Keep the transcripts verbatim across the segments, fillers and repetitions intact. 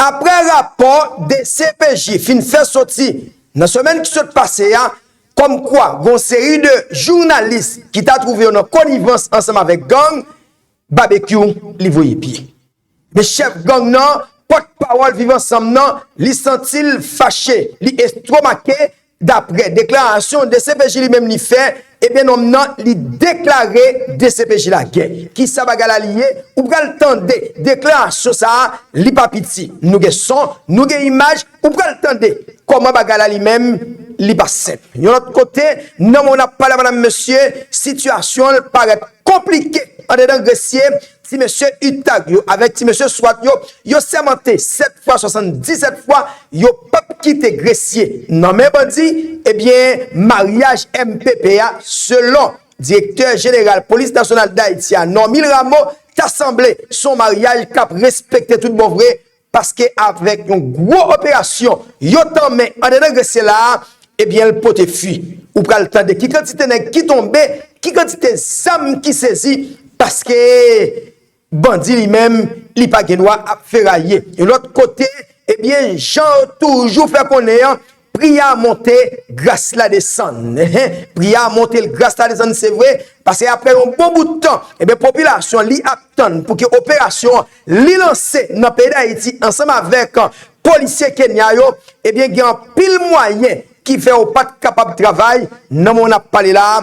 Apre rapò D C P J fin fè soti nan semèn ki sot pase a, kòmkwa gon seri de jounalis ki ta twouve yo nan konivans ansanm avèk gang, Babekyou li voye pye. Men chèf gang nan, pòtpawòl Viv Ansanm nan, li santi l fache, li estomake, daprè deklarasyon D C P J li menm li fè, ebyen nonm nan li deklare D C P J lagè. Kisa bagay la li ye? Ou pral tande deklarasyon sa a, li pa piti. Nou gen son, nou gen imaj, ou pral tande kòman bagay la li menm li pa senp. Yon lòt kote, nan moman n ap pale a madanm mesye, sitiyasyon l parèt konplike andedan Gresye. Ti mesye Utag yo avèk ti mesye Swat yo, yo sèmante sèt fwa, swasanndisèt fwa, yo p ap kite Gresye nan men bandi. Ebyen, maryaj M P P a, selon direktè jeneral Polis Nasyonal Dayiti a, Normil Rameau, ta sanble se yon maryaj k ap respekte tout bon vre, paske avèk yon gwo operasyon yo tanmen andedan Gresye la a, ebyen, l pote fwi. Ou pral tande ki kantite nèg ki tonbe, ki kantite zam ki sezi, paske bandi li menm, li pa gen dwa ap feraye. Yon lòt kote, ebyen, jan yo toujou fè konnen an, pri a monte, gras la desann. Pri a monte, gras la desann, se vre, paske apre yon bon bout tan, ebyen, popilasyon li ap tann pou ke operasyon an li lanse nan peyi Dayiti ansanm avèk polisye Kenya yo, ebyen, gen anpil mwayen ki fè yo pa t kapab travay nan moman n ap pale la a.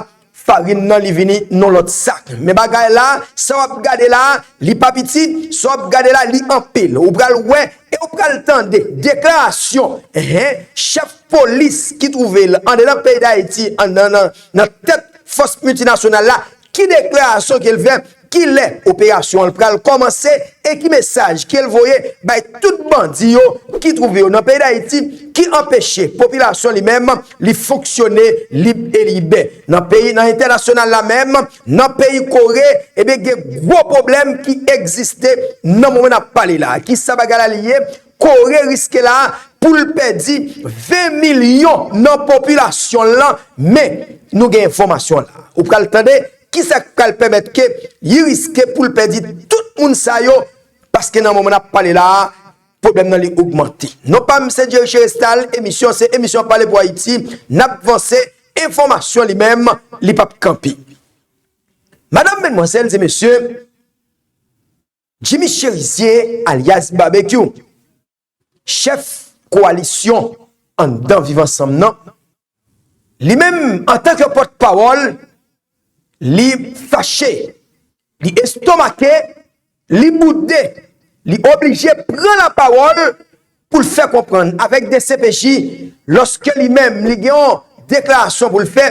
Farin nan li vini nan lòt sak. Men bagay la, sa w ap gade la, li pa piti, sa w ap gade la, li anpil. Ou pral wè e ou pral tande deklarasyon, enhen, chèf polis ki twouve l andedan peyi Dayiti, an, nan, nan, nan tèt fòs miltinasyonal la, ki deklarasyon ke l fè, ki lè operasyon an pral kòmanse e ki mesaj ke l voye bay tout bandi yo ki twouve yo nan peyi Dayiti, ki anpeche popilasyon li menm li fonksyone lib e libè. Nan peyi, nan entènasyonal la menm, nan peyi Kore, ebyen, gen gwo pwoblèm ki egziste nan moman n ap pale la. Kisa bagay la li ye? Kore riske la pou l pèdi ven milyon nan popilasyon l lan, men nou gen enfòmasyon la. Ou pral tande kisa k pral pèmèt ke li riske pou l pèdi tout moun sa yo, paske nan moman n ap pale la a, pwoblèm nan li ogmante. Non pa m se Jerry Cherestal, emisyon se emisyon Pale pou Ayiti, n ap vanse, enfòmasyon li menm, li p ap kanpe. Madanm, medmwazèl e mesye, Jimmy Cherizier, alyas Babekyou, chèf kowalisyon anndan Viv Ansanm nan, li menm, antanke pòtpawòl, li fache, li estomake, li boude, li oblije pran lapawòl pou l fè konprann avèk D C P J, lòske li menm, li gen yon deklarasyon pou l fè,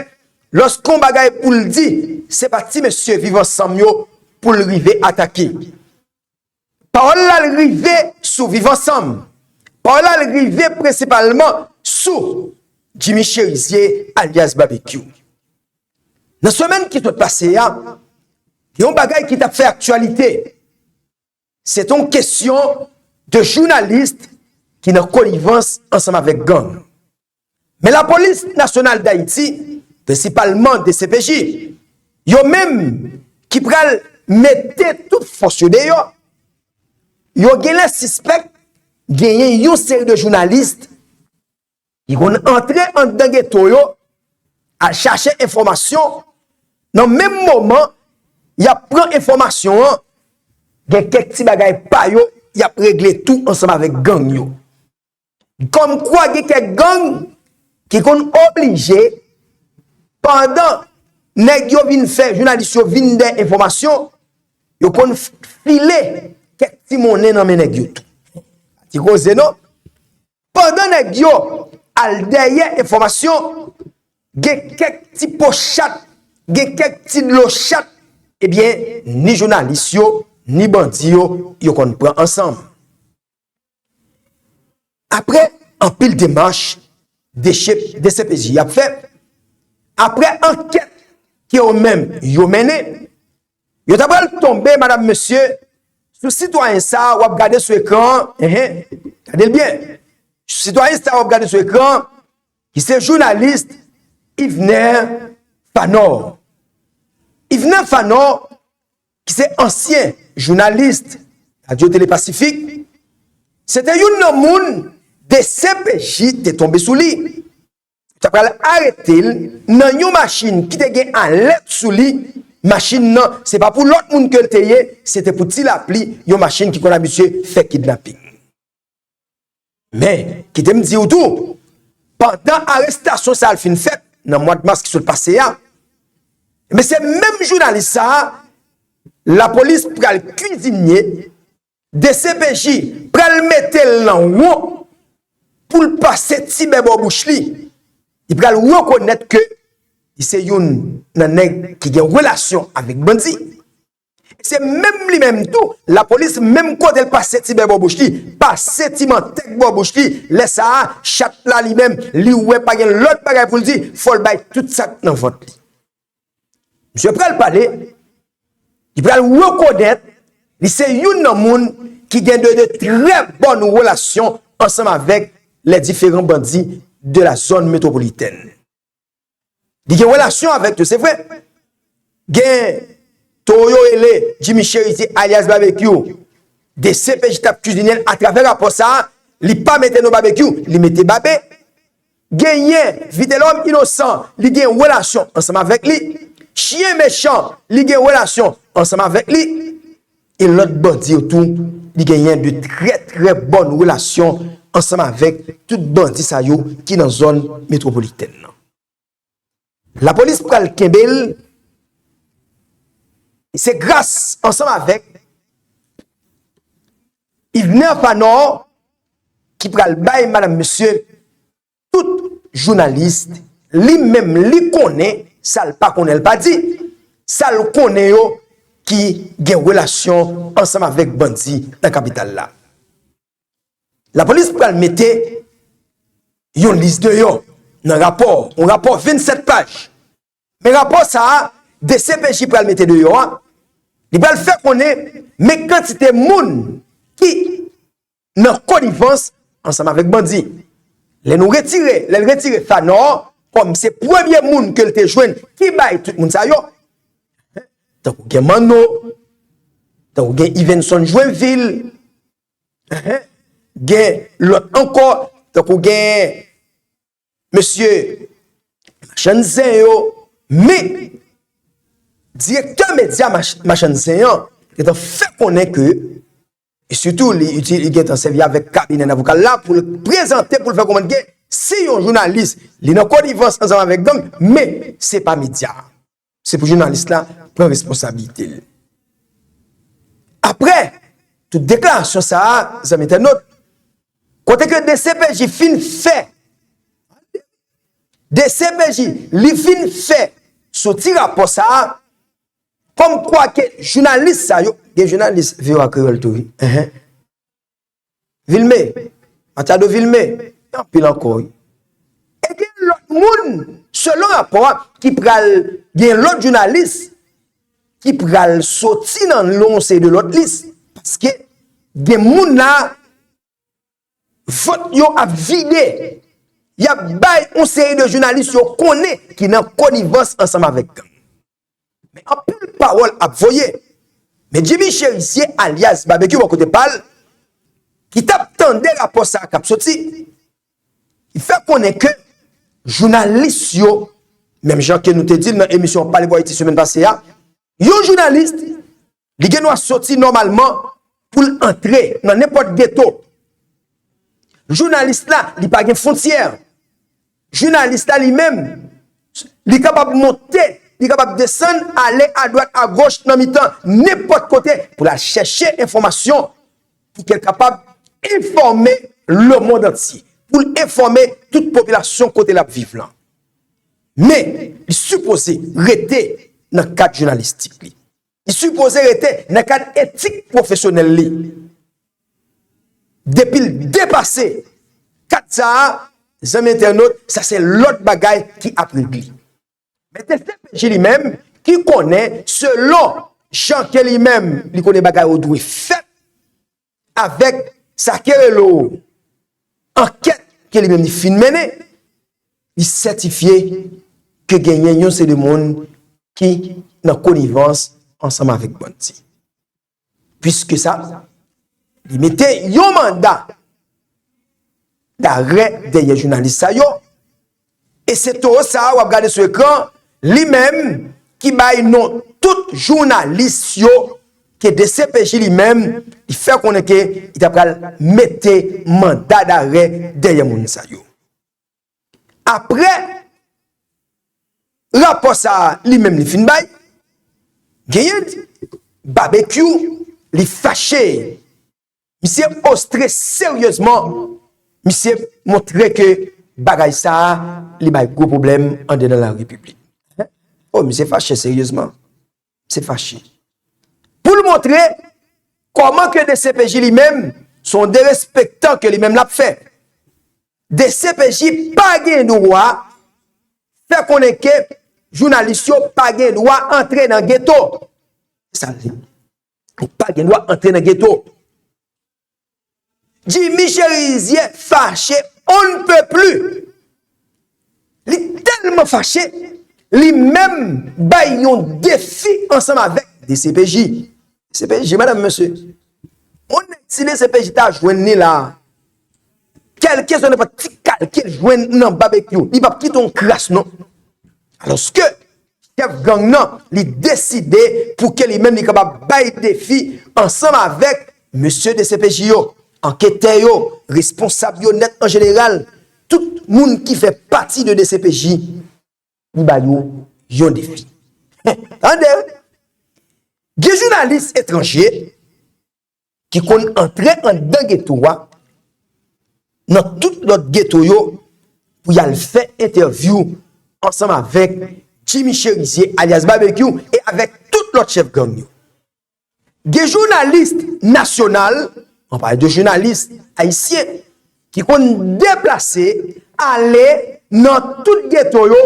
lòske yon bagay pou l di, se pa ti mesye Viv Ansanm yo pou l rive atake. Pawòl la l rive sou Viv Ansanm. Pawòl la l rive prensipalman sou Jimmy Cherizier, alyas Babekyou. Nan semèn ki sot pase a, gen yon bagay ki t ap fè aktyalite. Se te yon kesyon de jounalis ki nan konivans ansanm avèk gang. Men Lapolis Nasyonal Dayiti, prensipalman D C P J, yo menm ki pral mete tout fòs yo deyò, yo genlè sispèk genyen yon seri de jounalis ki konn antre anndan geto yo, al chache enfòmasyon, nan menm moman, y ap pran enfòmasyon an, gen kèk ti bagay pa yo, y ap regle tou ansanm avèk gang yo. Kòmkwa gen kèk gang ki konn oblije, pandan nèg yo vin fè, jounalis yo vin dèyè enfòmasyon, yo konn f-, file kèk ti monnen nan men nèg yo tou. Ti koze non. Pandan nèg yo al dèyè enfòmasyon, gen kèk ti po chat, gen kèk ti dlo chat, ebyen, ni jounalis yo, ni bandi yo, yo konn pran ansanm. Apre anpil demach D C P J ap fè, apre ankèt ke yo menm yo mennen, yo ta pral tonbe, madanm, mesye, sou sitwayen sa a w ap gade sou ekran an, enhen, gade l byen. Sitwayen sa a w ap gade sou ekran an, ki se jounalis Yvener Fanor. Yvener Fanor, ki se ansyen jounalis Radyo Tele Pasifik, Se te youn nan moun D C P J te tonbe sou li. Yo ta pral arete l nan yon machin ki te gen alèt sou li. Machin nan, se pa pou lòt moun ke l te ye, se te pou Ti Lapli, yon machin ki konn abitye fè kidnaping. Men, kite m di w tou, pandan arestasyon sa a fin fèt nan mwa mas ki sot pase a, men se menm jounalis sa a, lapolis pral kwizinye, D C P J pral mete l nan won pou l pase ti bè bò bouch li. Li pral rekonèt ke li se youn nan nèg ki gen relasyon avèk bandi. Se menm li menm tou, lapolis menm kote l pase ti bè bò bouch li, pase ti mantèg bò bouch li, lè sa a, chat la li menm, li wè pa gen lòt bagay pou l di, fò l bay tout sa k nan vant li. Misye pral pale, li pral rekonèt li se youn nan moun ki gen de, de trè bòn relasyon ansanm avèk les différents bandits de la zone métropolitaine. Li gen relasyon avèk yo, se vre. Gen towo yo rele Jimmy Cherizier alyas Babekyou. D C P J t ap kizinen l atravè rapò sa a, li pa mete non Babekyou, li mete Babe. Genyen Vitelòm Inosan, li gen relasyon ansanm avèk li. Chyen Mechan, li gen relasyon ansanm avèk li. E lòt bandi yo tou, li genyen de trè, trè bòn relasyon ansanm avèk tout bandi sa yo ki nan zòn metwopolitèn nan. Lapolis pral kenbe l, e se gras ansanm avèk Yvener Fanor ki pral bay madanm mesye tout jounalis, li menm li konnen, sa l pa konnen l pa di, sa l konnen yo ki gen relasyon ansanm avèk bandi nan kapital la. Lapolis pral mete yon lis deyò nan rapò, yon rapò vennsèt paj. Men rapò sa a, D C P J pral mete deyò a, li pral fè konnen men kantite moun ki nan konivans ansanm avèk bandi. Lè nou retire, lè l retire Fanor kòm se premye moun ke l te jwenn ki bay tout moun sa yo, tankou gen Manno, tankou gen Yvenson Joinville, gen lòt ankò, tankou gen mesye machann zen yo, men direktè medya mach-, machann zen an gentan fè konnen ke, e sitou li itil, li gentan sèvi avèk kabinè avoka l la pou l prezante, pou l fè konprann ke si yon jounalis li nan konivans ansanm avèk gang, men se pa medya a. Se pou jounalis la pran responsablite l. Apre tout deklarasyon sa a, zanmi entènot, kote ke D C P J fin fè, D C P J li fin fè soti rapò sa a, kòmkwa ke jounalis sa yo, gen jounalis V O A Kreyòl tou, wi. Enhen. Vilme, Machado Vilme, gen anpil ankò, wi. E gen lòt moun, selon rapò a, ki pral, gen lòt jounalis ki pral soti nan yon seri de lòt lis. Paske gen moun la, vant yo ap vide. Y ap bay yon seri de jounalis yo konnen ki nan konivans ansanm avèk gang. Men anpil pawòl ap voye. Men Jimmy Cherizier, alyas Babekyou, bò kote pa l, ki t ap tande rapò sa a k ap soti, li fè konnen ke jounalis yo, menm jan ke nou te di l nan emisyon Pale pou Ayiti semèn pase a, yon jounalis, li gen dwa soti nòmalman pou l antre nan nenpòt geto. Jounalis la, li pa gen fwontyè. Jounalis la li menm, li kapab monte, li kapab desann, ale adwat, agoch, nan mitan, nenpòt kote, pou l al chèche enfòmasyon, pou ke l kapab enfòme lemonn antye, pou l enfòme tout popilasyon kote l ap viv lan. Men, li sipoze rete nan kad jounalistik li. Li sipoze rete nan kad etik pwofesyonèl li. Depi l depase kad sa a, zanmi entènot, sa se lòt bagay ki ap regle. Men D C P J li menm, ki konnen, selon jan ke li menm, li konnen bagay yo dwe fèt, avèk sa ke rele ankèt ke li menm li fin mennen, li sètifye ke genyen yon seri de moun ki nan konivans ansanm avèk bandi. Piske sa, li mete yon manda darè dèyè jounalis sa yo. E se towo sa a w ap gade sou ekran, li menm ki bay non tout jounalis yo ke D C P J li menm, li fè konnen ke li ta pral mete manda darè dèyè moun sa yo. Apre rapò sa a li menm li fin bay, genyen Babekyou, li fache. Misye ostre seryezman, misye montre ke bagay sa a, li bay gwo pwoblèm andedan la repiblik. O, misye fache seryezman. Misye fache. Pou l montre kòman ke D C P J li menm, se yon derespektan ke li menm l ap fè. D C P J pa gen dwa fè konnen ke jounalis yo pa gen dwa antre nan geto. Se sa l di. Ou pa gen dwa antre nan geto. Jimmy Chérizier fache on ne peut plus. Li tèlman fache, li menm bay yon defi ansanm avèk D C P J. D C P J, medam, mesye, on nèg si D C P J ta jwenn li la, kèlkeswa nenpòt ti kal ke l jwenn nan Babekyou, li p ap kite yon kras non. Alòske chèf gang nan, li deside pou ke li menm li kapab bay defi ansanm avèk mesye D C P J yo, anketè yo, responsab yo nèt an jeneral, tout moun ki fè pati de D C P J, li ba yo yon defi. Tande, wi. Gen jounalis etranje ki konn antre anndan geto a, nan tout lòt geto yo, pou y al fè entèvyou ansanm avèk Jimmy Chérizier, alyas Babekyou, e avèk tout lòt chèf gang yo. Gen jounalis nasyonal, mwen pale de jounalis ayisyen, ki konn deplase, ale nan tout geto yo,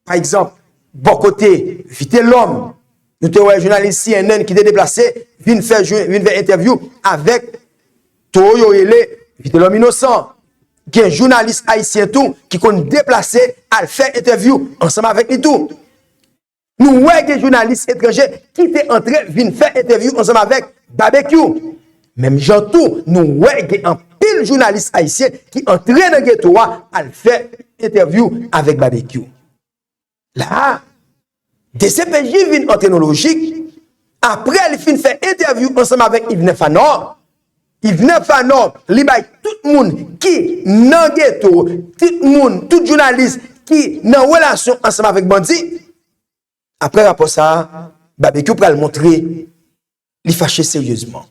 pa egzanp, bò kote Vitelhomme, nou te wè jounalis C N N ki te deplase, vin fè jou-, vin fè entèvyou avèk towo yo rele Vitelhomme Innocent. Gen jounalis ayisyen tou ki konn deplase al fè entèvyou ansanm avèk li tou. Nou wè gen jounalis etranje ki te antre vin fè entèvyou ansanm avèk Babekyou. Menm jan tou, nou wè gen anpil jounalis ayisyen ki antre nan geto a al fè entèvyou avèk Babekyou. La a, D C P J vin antre nan lojik, apre li fin fè entèvyou ansanm avèk Yvenert Fanor, Yvenert Fanor, li bay tout moun ki nan geto, tout moun, tout jounalis ki nan relasyon ansanm avèk bandi, apre rapò sa a, Babekyou pral montre li fache seryezman.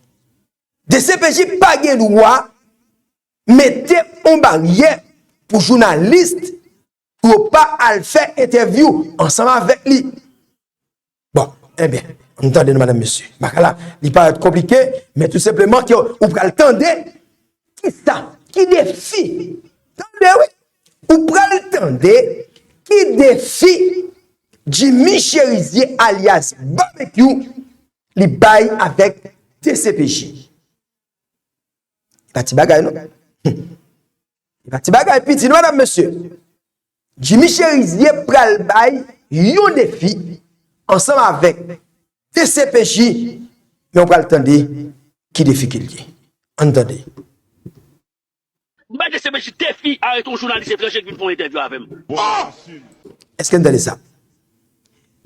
D C P J pa gen dwa mete yon baryè pou jounalis pou yo pa al fè entèvyou ansanm avèk li. Bon, ebyen, ann tande nou, medam, mesye. Bagay la, li parèt konplike, men tou senpleman ke ou pral tande kisa, ki defi. Tande, wi. Ou pral tande ki defi Jimmy Chérizier alyas Babekyou li bay avèk D C P J. E pa ti bagay, non. E pa ti bagay piti, non, medam, mesye. Jimmy Chérizier pral bay yon defi ansanm avèk D C P J, men w pral tande ki defi ke l ye. Ann tande. M bay D C P J defi arete yon jounalis etranje ki vin fè yon entèvyou avè m. Èske n tande sa?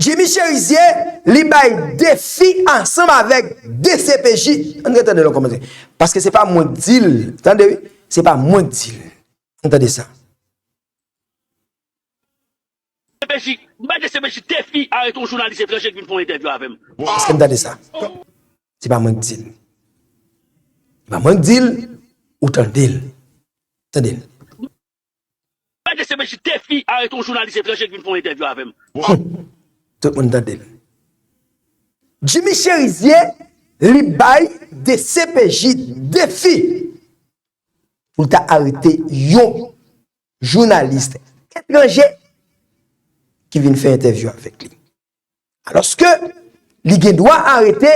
Jimmy Chérizier, li bay defi ansanm avèk D C P J. Ann retande l ankò, mesye. Paske se pa mwen k di l. Tande, wi. Se pa mwen k di l. Ann tande sa. D C P J, m bay D C P J defi arete yon jounalis etranje ki vin fè yon entèvyou avè m. Èske n tande sa? Se pa mwen k di l. Se pa mwen k di l, ou tande l. Tande l. M bay D C P J defi arete yon jounalis etranje ki vin fè yon entèvyou avè m. Tout moun tande l. Jimmy Chérizier, li bay D C P J defi pou l ta arete yon jounalis etranje ki vin fè entèvyou avèk li. Alòske li gen dwa arete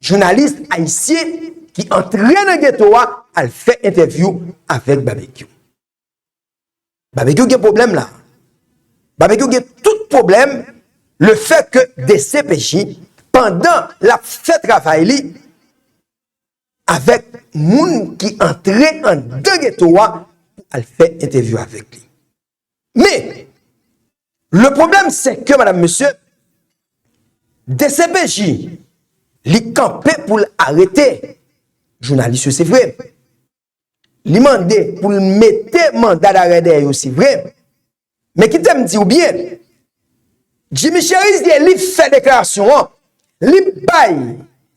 jounalis ayisyen ki antre nan geto a al fè entèvyou avèk Babekyou. Babekyou gen pwoblèm la. Babekyou gen tout pwoblèm lefètke D C P J, pandan l ap fè travay li, avèk moun ki antre anndan geto a, al fè entèvyou avèk li. Men, le problème, c'est que, madame, monsieur, D C P J, li kanpe pou l arete jounalis yo, se vre. Li mande pou l mete manda darè dèyè yo, se vre. Men kite m di w byen, Jimmy Chérizier, li fè deklarasyon an, li bay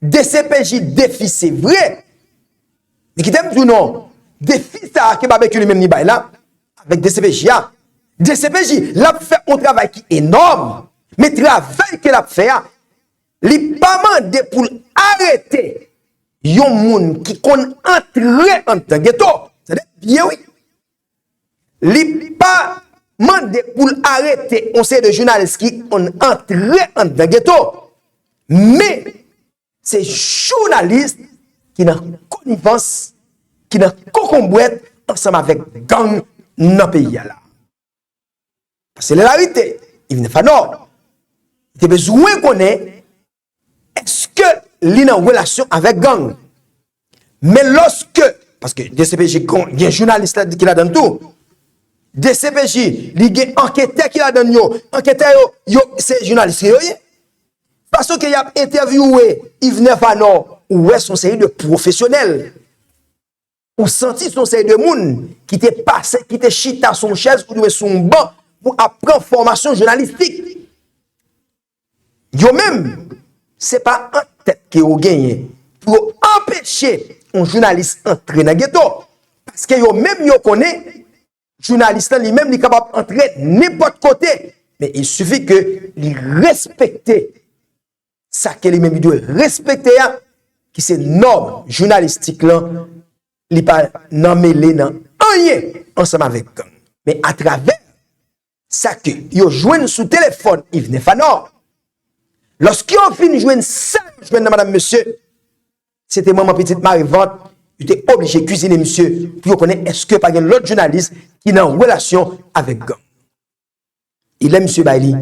D C P J defi, se vre. Men kite m di w non, defi sa a ke Babekyou li menm li bay la, avèk D C P J a, D C P J, l ap fè yon travay ki enòm, men travay ke l ap fè a, li pa mande pou l arete yon moun ki konn antre anndan geto. Tande byen, wi. Li pa mande pou l arete yon seri de jounalis ki konn antre anndan geto. Men, se jounalis ki nan konivans, ki nan kokonbwèt ansanm avèk gang nan peyi a la. Paske lè l arete Yvenè Fanò, li te bezwen konnen èske li nan relasyon avèk gang. Men lòske, paske D C P J gen, gen jounalis la, ki ladan l tou. D C P J, li gen anketè ki ladan l yo. Anketè yo, yo, se jounalis yo ye. Fason ke y ap entèvyouwe Yvenè Fanò, ou wè se yon seri de pwofesyonèl. Ou santi se yon seri de moun ki te pase, ki te chita sou yon chèz oubyen sou yon ban pou ap pran fòmasyon jounalistik. Yo menm, se pa an tèt ke yo genyen pou yo anpeche yon jounalis antre nan geto. Paske yo menm yo konnen jounalis lan li menm li kapab antre nenpòt kote. Men il suffit ke li respekte sa ke li menm li dwe respekte a, ki se nòm jounalistik lan, li pa nan mele nan anyen ansanm avèk gang. Men atravè sa ke yo jwenn sou telefòn Yvenè Fanò, lòske yo fin jwenn sa yo jwenn nan madanm mesye, se te manman pitit mare vant, yo te oblije kwizine misye pou yo konnen èske pa gen lòt jounalis ki nan relasyon avèk gang. E lè misye bay li,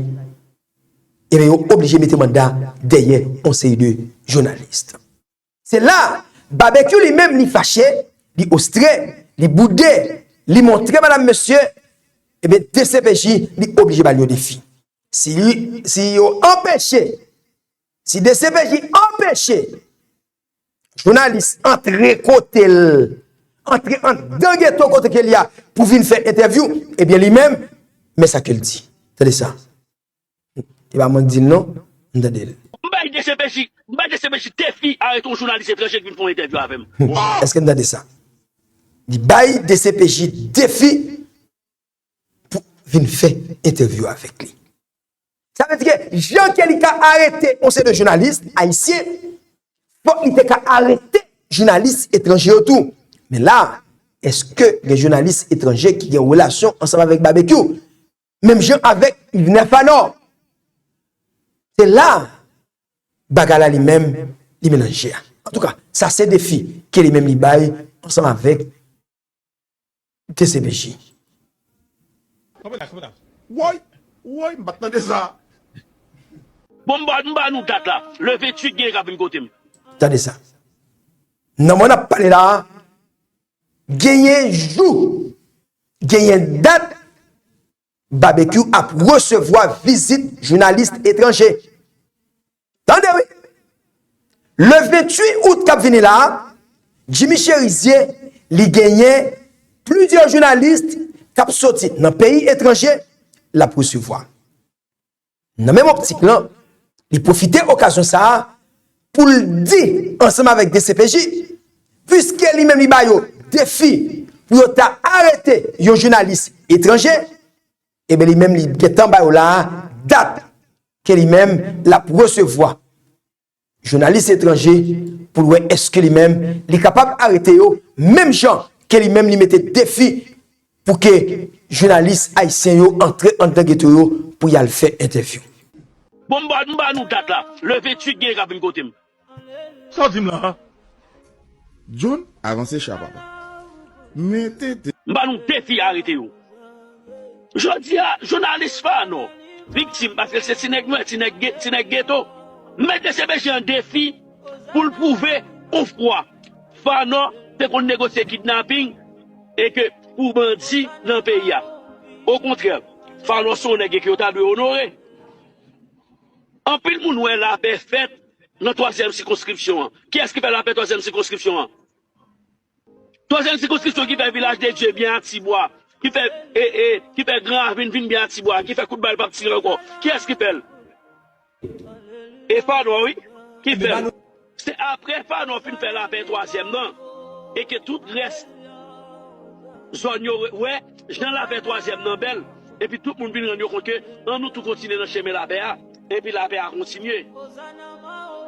ebyen, yo oblije mete manda dèyè yon seri de jounalis. Se la, Babekyou li menm, li fache, li ostre, li boude, li montre madanm mesye, ebyen, D C P J, li oblije ba l yon defi. Si li, si yo anpeche, si D C P J anpeche jounalis antre kote l, antre anndan geto kote ke l ye a pou vin fè entèvyou, ebyen, li menm, men sa ke l di. Tande sa. E pa mwen k di l non, n tande l. M bay D C P J, m bay D C P J defi arete yon jounalis etranje ki vin fè yon entèvyou avè m. Èske n tande sa? Li bay D C P J defi pou vin fè entèvyou avèk li. Sa vle di ke jan ke li ka arete yon seri de jounalis ayisyen, fòk li te ka arete jounalis etranje yo tou. Men la, èske gen jounalis etranje ki gen relasyon ansanm avèk Babekyou? Menm jan avèk Yvenè Fanò. Se la bagay la li menm, li melanje a. Antouka, sa se defi ke li menm li bay ansanm avèk D C P J. Kanpe la, kanpe la. Woy, woy, m pa t tande sa. Bon, m ba, m ba nou dat la. Le venntuit genyen k ap vin kote m. Tande sa. Nan moman n ap pale la a, genyen jou, genyen dat, Babekyou ap resevwa vizit jounalis etranje. Tande wi. Le venntuit out k ap vini la a, Jimmy Chérizier, li genyen plizyè jounalis k ap soti nan peyi etranje, l ap resevwa. Nan menm optik lan, li pwofite okazyon sa a pou l di ansanm avèk D C P J, piske li menm li ba yo defi pou yo ta arete yon jounalis etranje, ebyen, li menm li gentan ba yo la a dat ke li menm l ap resevwa jounalis etranje pou l wè èske li menm li kapab arete yo, menm jan ke li menm li mete defi pou ke jounalis ayisyen yo antre anndan geto yo pou y al fè entèvyou. Bon, m ba, m ba nou dat la. Le venntuit genyen k ap vin kote m. Sa w di m la a? John, avanse cha, papa. Mete te. M ba nou defi arete yo. Jodi a, jounalis Fanò viktim paske l se ti nèg nwè, ti nèg ge-, ti nèg geto. M mete D C P J an defi pou l pwouve yon fwa Fanò te konn negosye kidnaping e ke pou bandi nan peyi a. Okontrè, Fanò se yon nèg ke yo ta dwe onore. Anpil moun wè lapè fèt nan twazyèm sikonskripsyon an. Kiyès ki fè lapè twazyèm sikonskripsyon an? Twazyèm sikonskripsyon ki fè Vilaj de Dye byen a Tibwa, ki fè, e, e, ki fè Gran Ravin vin byen a Tibwa, ki fè kout bal p ap tire ankò. Kiyès ki fè l? E Fanò, wi, ki fè l. Se apre Fanò fin fè lapè twazyèm nan, e ke tout rès zòn yo wè jan lapè twazyèm nan bèl, epi tout moun vin rann yo kont ke ann nou tou kontinye nan chemen lapè a, epi lapè a kontinye.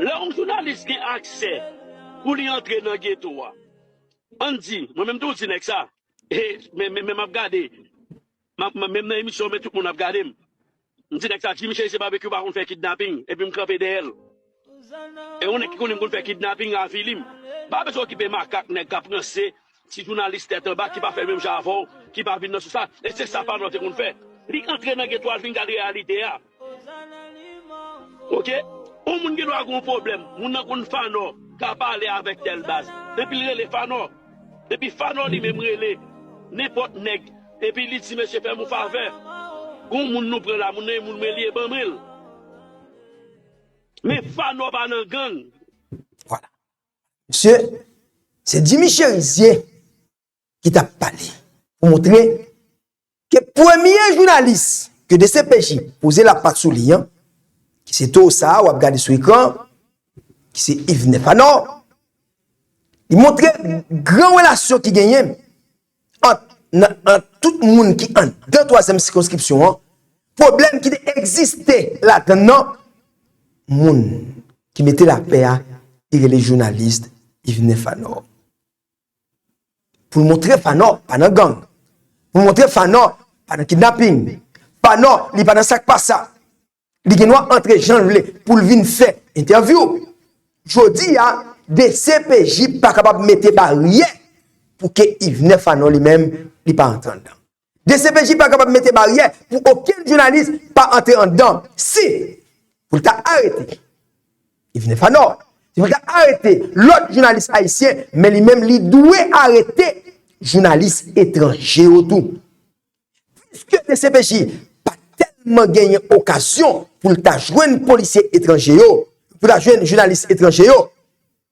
Lè yon jounalis gen aksè pou li antre nan geto a, ann di, mwen menm tou di nèg sa, e, men, men, men m ap gade, m ap, men, menm nan emisyon, men tout moun ap gade m. M di nèg sa, Jimmy Chérizier Barbecue pa konn fè kidnaping, epi m kanpe dèyè l. E yon nèg ki konnen m konn fè kidnaping, avili m. M pa bezwen okipe makak nèg k ap ranse ti jounalis tèt anba ki pa fè menm jan avè w, ki pa vin nan sou sa. E se sa Fanò te konn fè. Li antre nan geto a, l vin gade reyalite a. Oke? Yon moun gen dwa gen yon pwoblèm. Moun nan konn Fanò ka pale avèk tèl baz. Epi l rele Fanò. Epi Fanò li menm rele nenpòt nèg. Epi li di, "Mesye, fè m yon favè. Gon moun nou pran la, moun nan e moun mwen li ye, ban mwen l." Men Fanò pa nan gang. Vwala. Mesye, se Jimmy Chérizier ki t ap pale pou montre ke premye jounalis ke D C P J poze lapat sou li an, ki se towo sa a w ap gade sou ekran, ki se Yvenè Fanò, li montre gran relasyon ki genyen ant, nan, ant tout moun ki anndan twazyèm sikonskripsyon an, pwoblèm ki te egziste ladan nan, moun ki mete lapè a, li rele jounalis Yvenè Fanò. Pou l montre Fanò pa nan gang. Pou l montre Fanò pa nan kidnaping. Fanò, li pa nan sa k pa sa. Li gen dwa antre jan l vle pou l vin fè entèvyou. Jodi a, D C P J pa kapab mete baryè pou ke Yvenè Fanò li menm, li pa antre anndan. D C P J pa kapab mete baryè pou okenn jounalis pa antre anndan. Si pou l ta arete Yvenè Fanò, si pou l ta arete lòt jounalis ayisyen, men li menm li dwe arete jounalis etranje yo tou. Piske D C P J pa tèlman genyen okazyon pou l ta jwenn polisye etranje yo, pou l ta jwenn jounalis etranje yo,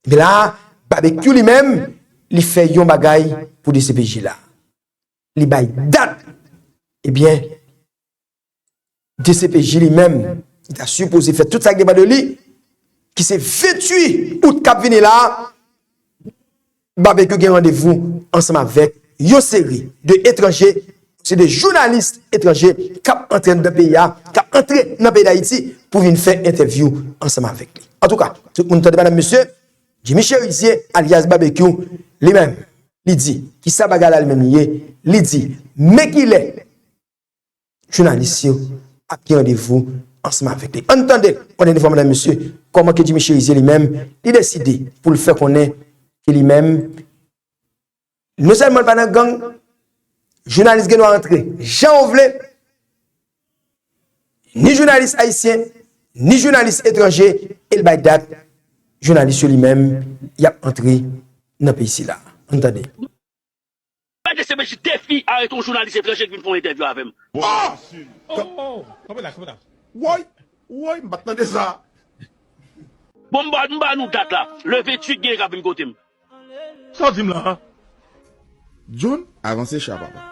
ebyen la, Babekyou li menm, li fè yon bagay pou D C P J la. Li bay dat, ebyen, D C P J li menm, li ta sipoze fè tout sa k depann de li, ki se venntuit out k ap vini la a, Babekyou gen randevou ansanm avèk yon seri de etranje, se de jounalis etranje k ap antre anndan peyi a, k ap antre nan peyi Dayiti pou vin fè entèvyou ansanm avèk li. Antouka, tout moun tande, medam, mesye, Jimmy Chérizier, alyas Babekyou, li menm, li di, kisa bagay la li menm li ye? Li di, men kilè jounalis yo ap gen randevou ansanm avèk li. Ann tande, ankò yon fwa, medam, mesye, kòman ke Jimmy Chérizier li menm, li deside pou l fè konnen ke li menm, non sèlman l pa nan gang, jounalis gen dwa antre jan w vle, ni jounalis ayisyen, ni jounalis etranje, e l bay dat, jounalis yo li menm, y ap antre nan peyi sila. Ann tande. Bay D C P J defi arete yon jounalis etranje ki vin fè yon entèvyou avè m. Oh! Oh! Kanpe la, kanpe la. Woy! Woy, m pa t tande sa. Bon, m ba, m ba nou dat la. Le venntuit gen k ap vin kote m. Sa w di m la a? John, avanse cha, papa.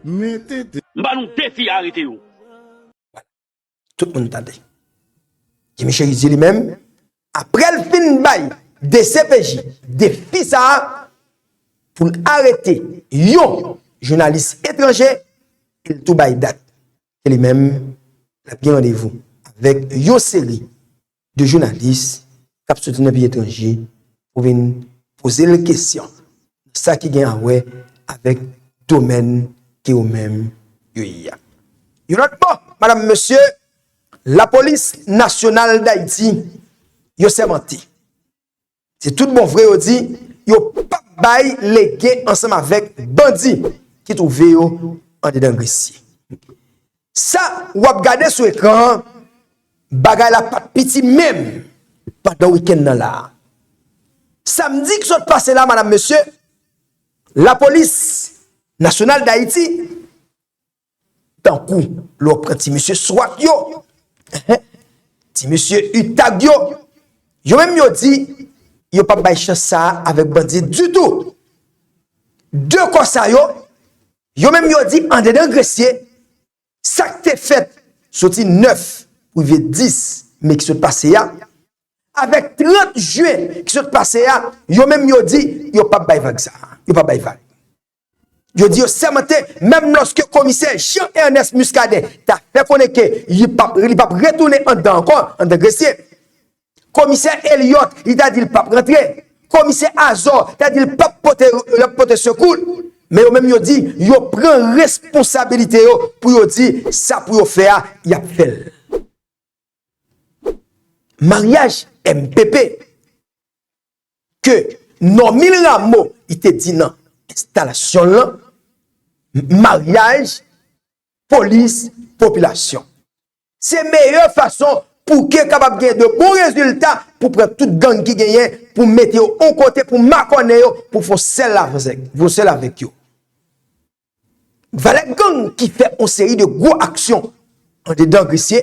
Men tete. M ba nou defi arete yo. Tout moun tande. Jimmy Chérizier li menm, apre l fin bay D C P J defi sa a pou l arete yon jounalis etranje, e l tou bay dat ke li menm l ap gen randevou avèk yon seri de jounalis k ap soti nan peyi etranje pou vin poze l kesyon nan sa ki gen a wè avèk domèn ke yo menm yo ye a. Yon lòt bò, medam, mesye, Lapolis Nasyonal Dayiti, yo sèmante. Se tout bon vre yo di, yo p ap bay lege ansanm avèk bandi ki twouve yo andedan Gresye. Sa w ap gade sou ekran an, bagay la pa t piti menm pandan wikenn nan la a. Samdi k sot pase la, medam, mesye, lapolis Nasyonal d Ayiti, tankou lè w pran ti mesye swat yo, ti mesye utag yo, yo menm yo di yo p ap bay chans sa a avèk bandi ditou. De kò sa yo, yo menm yo di andedan Gresye, sa k te fèt soti nèf pou rive dis me ki sot pase a, avèk trant jen ki sot pase a, yo menm yo di yo p ap bay vag sa a. Yo p ap bay vag. Yo di yo sèmante, menm lòske komisè Jean Ernest Muscadin ta fè konnen ke li p ap, li p ap retounen anndan ankò, anndan Gresye. Komisè Elliot, li ta di l p ap rantre. Komisè Azor ta di l p ap pote, l ap pote sekou l. Men yo menm yo di, yo pran responsabilite yo pou yo di sa pou yo fè a, y ap fè l. Maryaj M P P ke Normil Rameau li te di nan enstalasyon l lan, maryaj, polis, popilasyon. Se meyè fason pou ke kapab gen de bon rezilta pou pran tout gang ki genyen, pou mete yo yon kote, pou makònen yo, pou fè yon sèl avèk, fè yon sèl avèk yo. Valè gang ki fè yon seri de gwo aksyon andedan Gresye,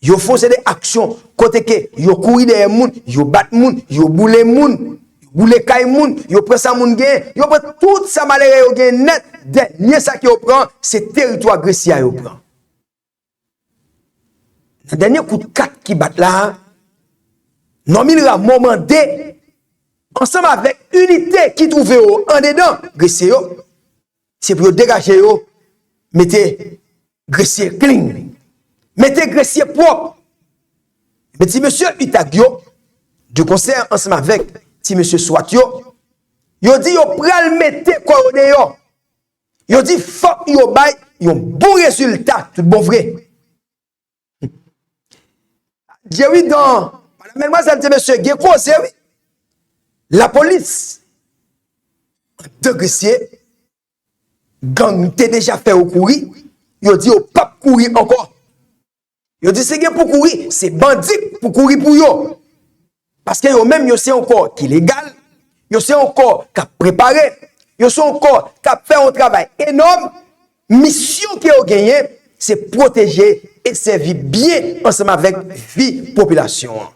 yo fè yon seri de aksyon kote ke yo kouri dèyè moun, yo bat moun, yo boule moun, yo boule kay moun, yo pran sa moun genyen, yo pran tout sa malere yo genyen nèt, dènye sa ke yo pran, se teritwa Gresye a yo pran. Nan dènye kout kat ki bat la a, Normil Rameau mande, ansanm avèk inite ki twouve yo andedan Gresye yo, se pou yo degaje yo, mete Gresye clean, mete Gresye pwòp. Men ti mesye utag yo, de konsè ansanm avèk ti mesye swat yo, yo di yo pral mete kò yo deyò. Yo di fòk yo bay yon bon rezilta tout bon vre. Jerry Dan, madanm, medmwazèl, ti mesye, gen koze, wi. Lapolis, andedan Gresye, gang te deja fè yo kouri, yo di yo p ap kouri ankò. Yo di si gen pou kouri, se bandi pou kouri pou yo. Paske yo menm, yo se yon kò ki legal, yo se yon kò k ap prepare, yo se yon kò k ap fè yon travay enòm. Misyon ke yo genyen, se pwoteje e sèvi byen ansanm avèk vi popilasyon an.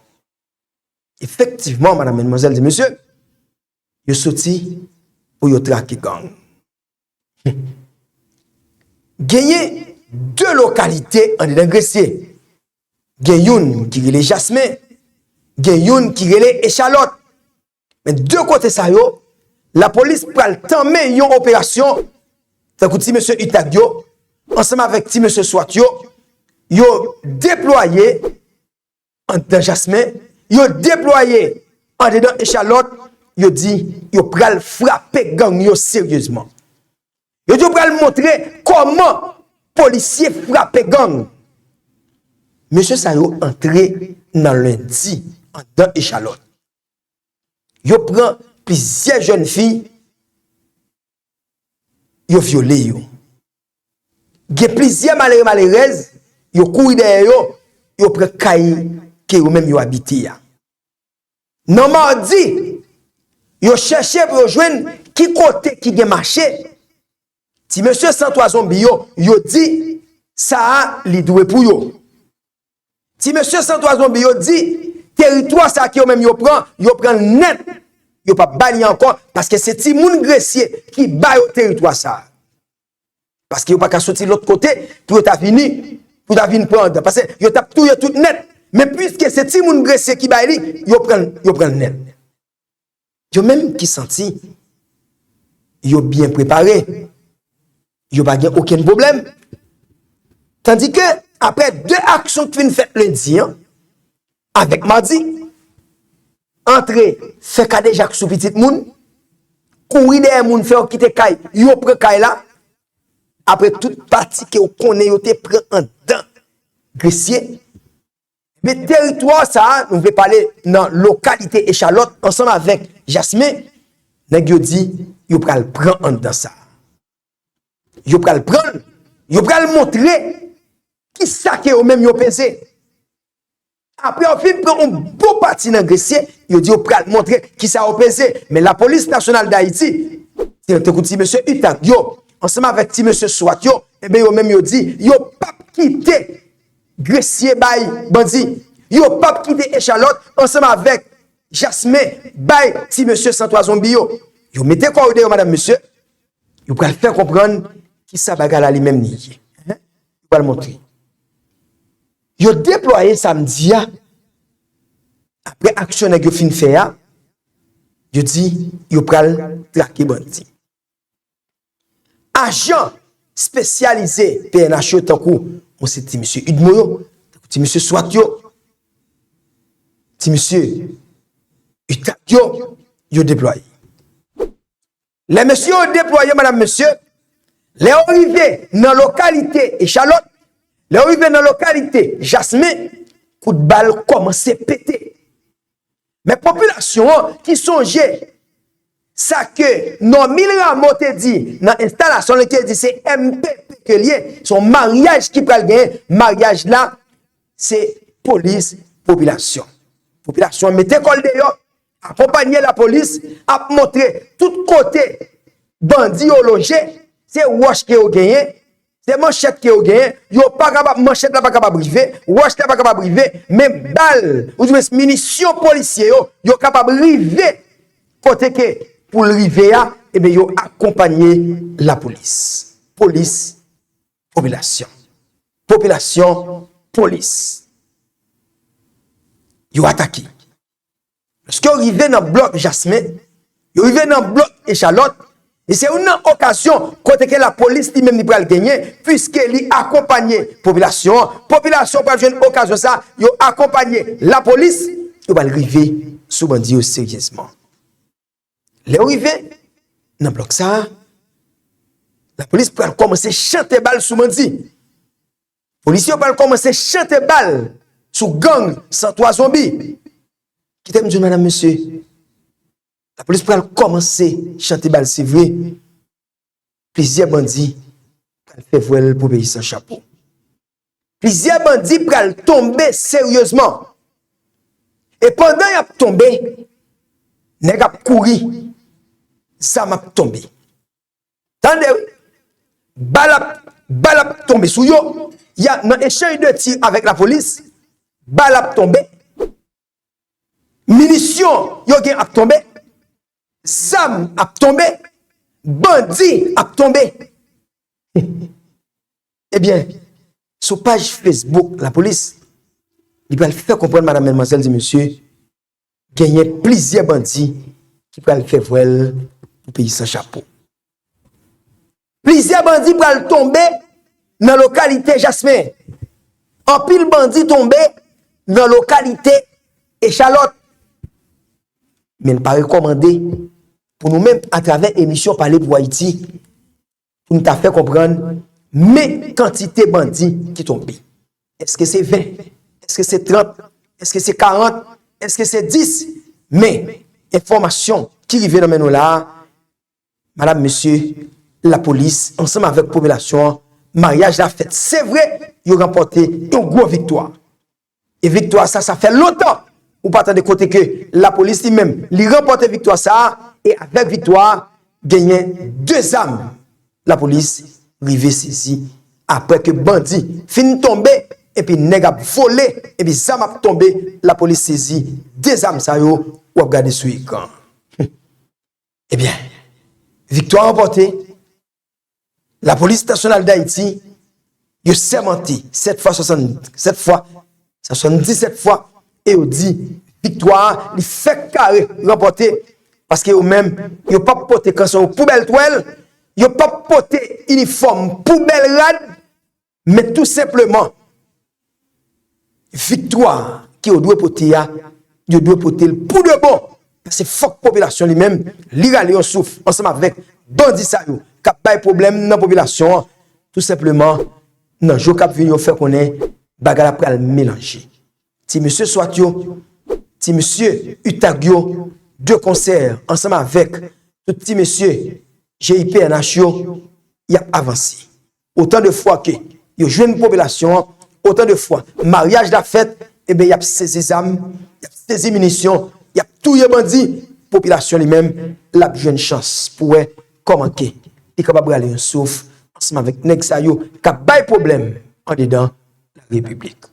Efektivman, madanm, medmwazèl, ti mesye, yo soti pou yo trake gang. Genyen de lokalite andedan Gresye. Gen youn ki rele Jasmen, gen youn ki rele Echalòt. Men de kote sa yo, lapolis pral tanmen yon operasyon, tankou ti mesye utag yo, ansanm avèk ti mesye swat yo, yo deplwaye anndan Jasmen, yo deplwaye andedan Echalòt, yo di yo pral frape gang yo seryezman. Yo di yo pral montre kòman polisye frape gang. Mesye sa yo antre nan Lendi anndan Echalòt. Yo pran plizyè jèn fi, yo vyole yo. Gen plizyè malere malerèz, yo kouri dèyè yo, yo pran kay ke yo menm yo abite a. Nan Madi, yo chèche pou yo jwenn ki kote ki gen mache. Ti mesye Santwa Zonbi yo, yo di sa a li dwe pou yo. Ti mesye Santwa Zonbi yo di, teritwa sa ke yo menm yo pran, yo pran l nèt. Yo p ap ba li ankò, paske se timoun Gresye ki ba yo teritwa sa. Paske yo pa ka soti lòt kote pou yo ta vini, pou ta vin pran anndan. Paske yo t ap touye tout nèt. Men piske se timoun Gresye ki bay li, yo pran, yo pran l nèt. Yo menm ki santi yo byen prepare, yo pa gen okenn pwoblèm. Tandike, apre de aksyon ki fin fèt lendi an, avèk madi, antre fè kadejak sou pitit moun, kouri dèyè moun, fè yo kite kay, yo pran kay la, apre tout pati ke w konnen yo te pran anndan Gresye, men teritwa sa a, nou vle pale nan lokalite Echalòt ansanm avèk Jasmen, nèg yo di yo pral pran anndan sa a. Yo pral pran l, yo pral montre kisa ke yo menm yo peze. Apre yo fin pran yon bon pati nan Gresye, yo di yo pral montre kisa yo peze. Men Lapolis Nasyonal d Ayiti, tankou ti mesye Utag yo, ansanm avèk ti mesye Swat yo, ebyen yo menm yo di, yo p ap kite Gresye bay bandi. Yo p ap kite Echalòt ansanm avèk Jasmen bay ti mesye Santwa Zonbi yo. Yo mete kò yo deyò, madanm, mesye. Yo pral fè konprann kisa bagay la li menm li ye. Hein? Yo pral montre. Yo deplwaye samdi a, apre aksyon nèg yo fin fè a, yo di yo pral trake bandi. Ajan espesyalize P N H yo tankou, bon, se ti mesye Udmo yo, tankou ti mesye Swat yo, ti mesye Utag yo, yo deplwaye. Lè mesye yo deplwaye, madanm, mesye, lè yo rive nan lokalite Echalòt, lè yo rive nan lokalite Jasmen, kout bal kòmanse pete. Men popilasyon an ki sonje sa ke Normil Rameau te di nan enstalasyon li, te di se M P P ke l ye, se yon maryaj ki pral genyen, maryaj la se polis popilasyon. Popilasyon an mete kò l deyò, akonpanye lapolis, ap montre tout kote bandi yo loje, se wòch ke yo genyen, se manchèt ke yo genyen, yo pa kapab, manchèt la pa kapab rive, wòch la pa kapab rive, men bal, oudimwens minisyon polisye yo, yo kapab rive kote ke pou l rive a, ebyen yo akonpanye lapolis. Polis, popilasyon. Popilasyon, polis. Yo atake. Lòske yo rive nan blòk Jasmen, yo rive nan blòk Echalòt, e se youn nan okazyon kote ke lapolis li menm li pral genyen, piske li akonpanye popilasyon an. Popilasyon pral jwenn okazyon sa, yo akonpanye lapolis, yo pral rive sou bandi yo seryezman. Lè yo rive nan blòk sa a, lapolis pral kòmanse chante bal sou bandi. Polisye yo pral kòmanse chante bal sou gang Santwa Zonbi. Kite m di w, madanm, mesye, lapolis pral kòmanse chante bal, se vre. Plizyè bandi pral fè vwèl pou peyi san chapo. Plizyè bandi pral tonbe seryezman. E pandan y ap tonbe, nèg ap kouri, zam ap tonbe. Tande, wi. Bal ap, bal ap tonbe sou yo. Y a, nan echanj de tir avèk lapolis, bal ap tonbe. Minisyon yo gen ap tonbe. Zam ap tonbe. Bandi ap tonbe. Ebyen, sou paj Facebook lapolis, li pral fè konprann, madanm, madmwazèl, ti mesye, genyen plizyè bandi ki pral fè vwèl pou peyi san chapo. Plizyè bandi pral tonbe nan lokalite Jasmen. Anpil bandi tonbe nan lokalite Echalòt. Men l pa rekòmande pou nou menm, atravè emisyon Pale pou Ayiti, pou n ta fè konprann men kantite bandi ki tonbe. Èske se ven? Èske se trant? Èske se karant? Èske se dis? Men enfòmasyon ki rive nan men nou la a, madanm, mesye, lapolis ansanm avèk popilasyon an, maryaj la fèt. Se vre, yo ranpòte yon gwo viktwa. E viktwa sa, sa fè lontan ou pa tande kote ke lapolis li menm, li ranpòte viktwa sa a, e avèk viktwa a, genyen de zam lapolis rive sezi. Apre ke bandi fin tonbe, epi nèg ap vole, epi zam ap tonbe, lapolis sezi de zam sa yo, w ap gade sou ekran. Ebyen, viktwa ranpòte, Lapolis Nasyonal d Ayiti, yo sèmante sèt fwa, swasann, sèt fwa, swasanndisèt fwa, e yo di viktwa a, li fèk kare ranpòte, paske yo menm, yo p ap pote kanson yo pou bèl twèl, yo p ap pote inifòm pou bèl rad, men tou senpleman, viktwa ke yo dwe pote a, yo dwe pote l pou de bon. Paske fòk popilasyon li menm, li rale yon souf ansanm avèk bandi sa yo k ap bay pwoblèm nan popilasyon an. Tou senpleman, nan jou k ap vini, yo fè konnen bagay la pral melanje. Ti mesye Swat yo, ti mesye Utag yo, de konsè ansanm avèk tout ti mesye G I P N H yo, y ap avanse. Otan de fwa ke yo jwenn popilasyon an, otan de fwa maryaj la fèt, ebyen, y ap sezi zam, y ap sezi minisyon, y ap touye bandi. Popilasyon li menm, l ap jwenn chans pou wè kòman ke li kapab rale yon souf ansanm avèk nèg sa yo k ap bay pwoblèm andedan la repiblik.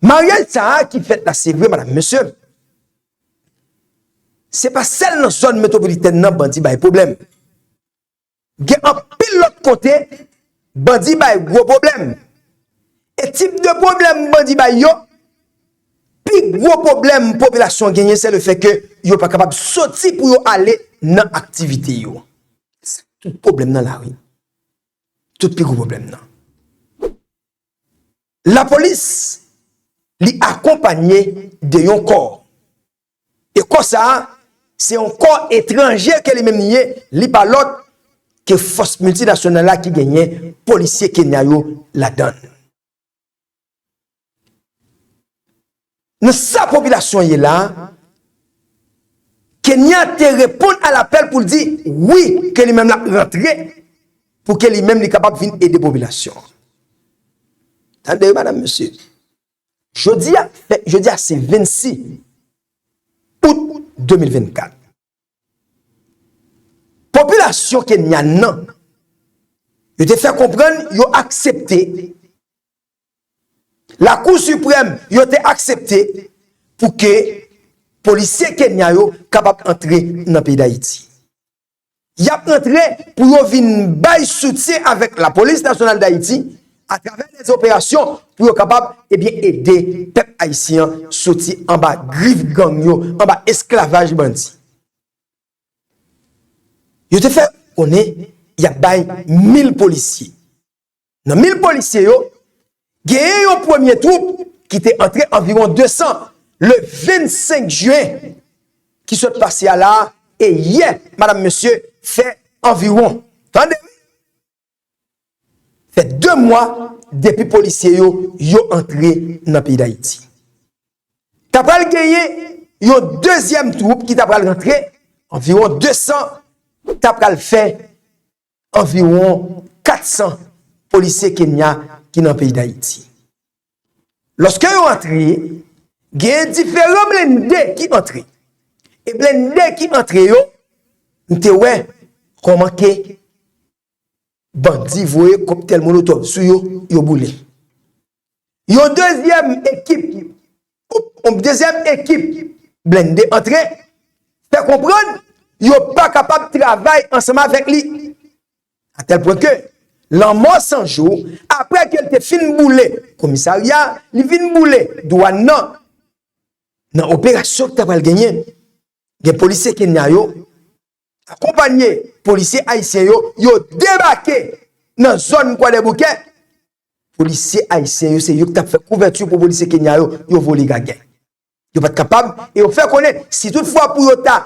Maryaj sa a ki fèt la, se vre, madanm, mesye, se pa sèl nan zòn metwopolitèn nan bandi bay pwoblèm. Gen anpil lòt kote bandi bay gwo pwoblèm. E tip de pwoblèm bandi bay yo, pi gwo pwoblèm popilasyon genyen, se le fè ke yo pa kapab soti pou yo ale nan aktivite yo. Se tout pwoblèm nan la, wi. Tout pi gwo pwoblèm nan. Lapolis, li akonpanye de yon kò. E kò sa a, se yon kò etranje ke li menm li ye, li pa lòt ke fòs miltinasyonal la ki genyen polisye Kenya yo ladan l. Nan sa popilasyon ye la, Kenya te reponn a lapèl pou l di wi, ke li menm l ap rantre, pou ke li menm li kapab vin ede popilasyon. Tande, madanm, mesye. Jodi a, fè, jodi a se vennsis out de mil vennkat. Popilasyon kenyan nan, yo te fè konprann yo aksepte, Lakou Siprèm, yo te aksepte pou ke polisye Kenya yo kapab antre nan peyi Dayiti. Y ap antre pou yo vin bay soutyen avèk Lapolis Nasyonal Dayiti atravè de operasyon pou yo kapab, ebyen, ede pèp ayisyen an soti anba grif gang yo, anba esklavaj bandi. Yo te fè konnen y ap bay mil polisye. Nan mil polisye yo, genyen yon premye twoup ki te antre anviwon de san le vennsenk jen ki sot pase a la, e yè, madanm, mesye, fè anviwon, tande wi, fè de mwa depi polisye yo, yo antre nan peyi Dayiti. Ta pral genyen yon dezyèm twoup ki ta pral rantre, anviwon de san, ta pral fè anviwon kat san polisye Kenya ki nan peyi Dayiti. Lòske yo antre, gen diferan blende ki antre. E blende ki antre yo, m te wè kòman ke bandi voye kòktèl molotòv sou yo, yo boule. Yon dezyèm ekip, yon dezyèm ekip blende antre, fè konprann yo pa kapab travay ansanm avèk li. A tèl pwen ke, lanmò san jou, apre ke l te fin boule komisarya, li fin boule dwàn nan, nan operasyon ki ta pral genyen, gen polisye Kenya yo, akonpanye polisye ayisyen yo, yo debake nan zòn Kwadèboukè. Polisye ayisyen yo, se yo ki t ap fè kouvèti pou polisye Kenya yo, yo vole gagè. Yo pa t kapab, e yo fè konnen, si toutfwa pou yo ta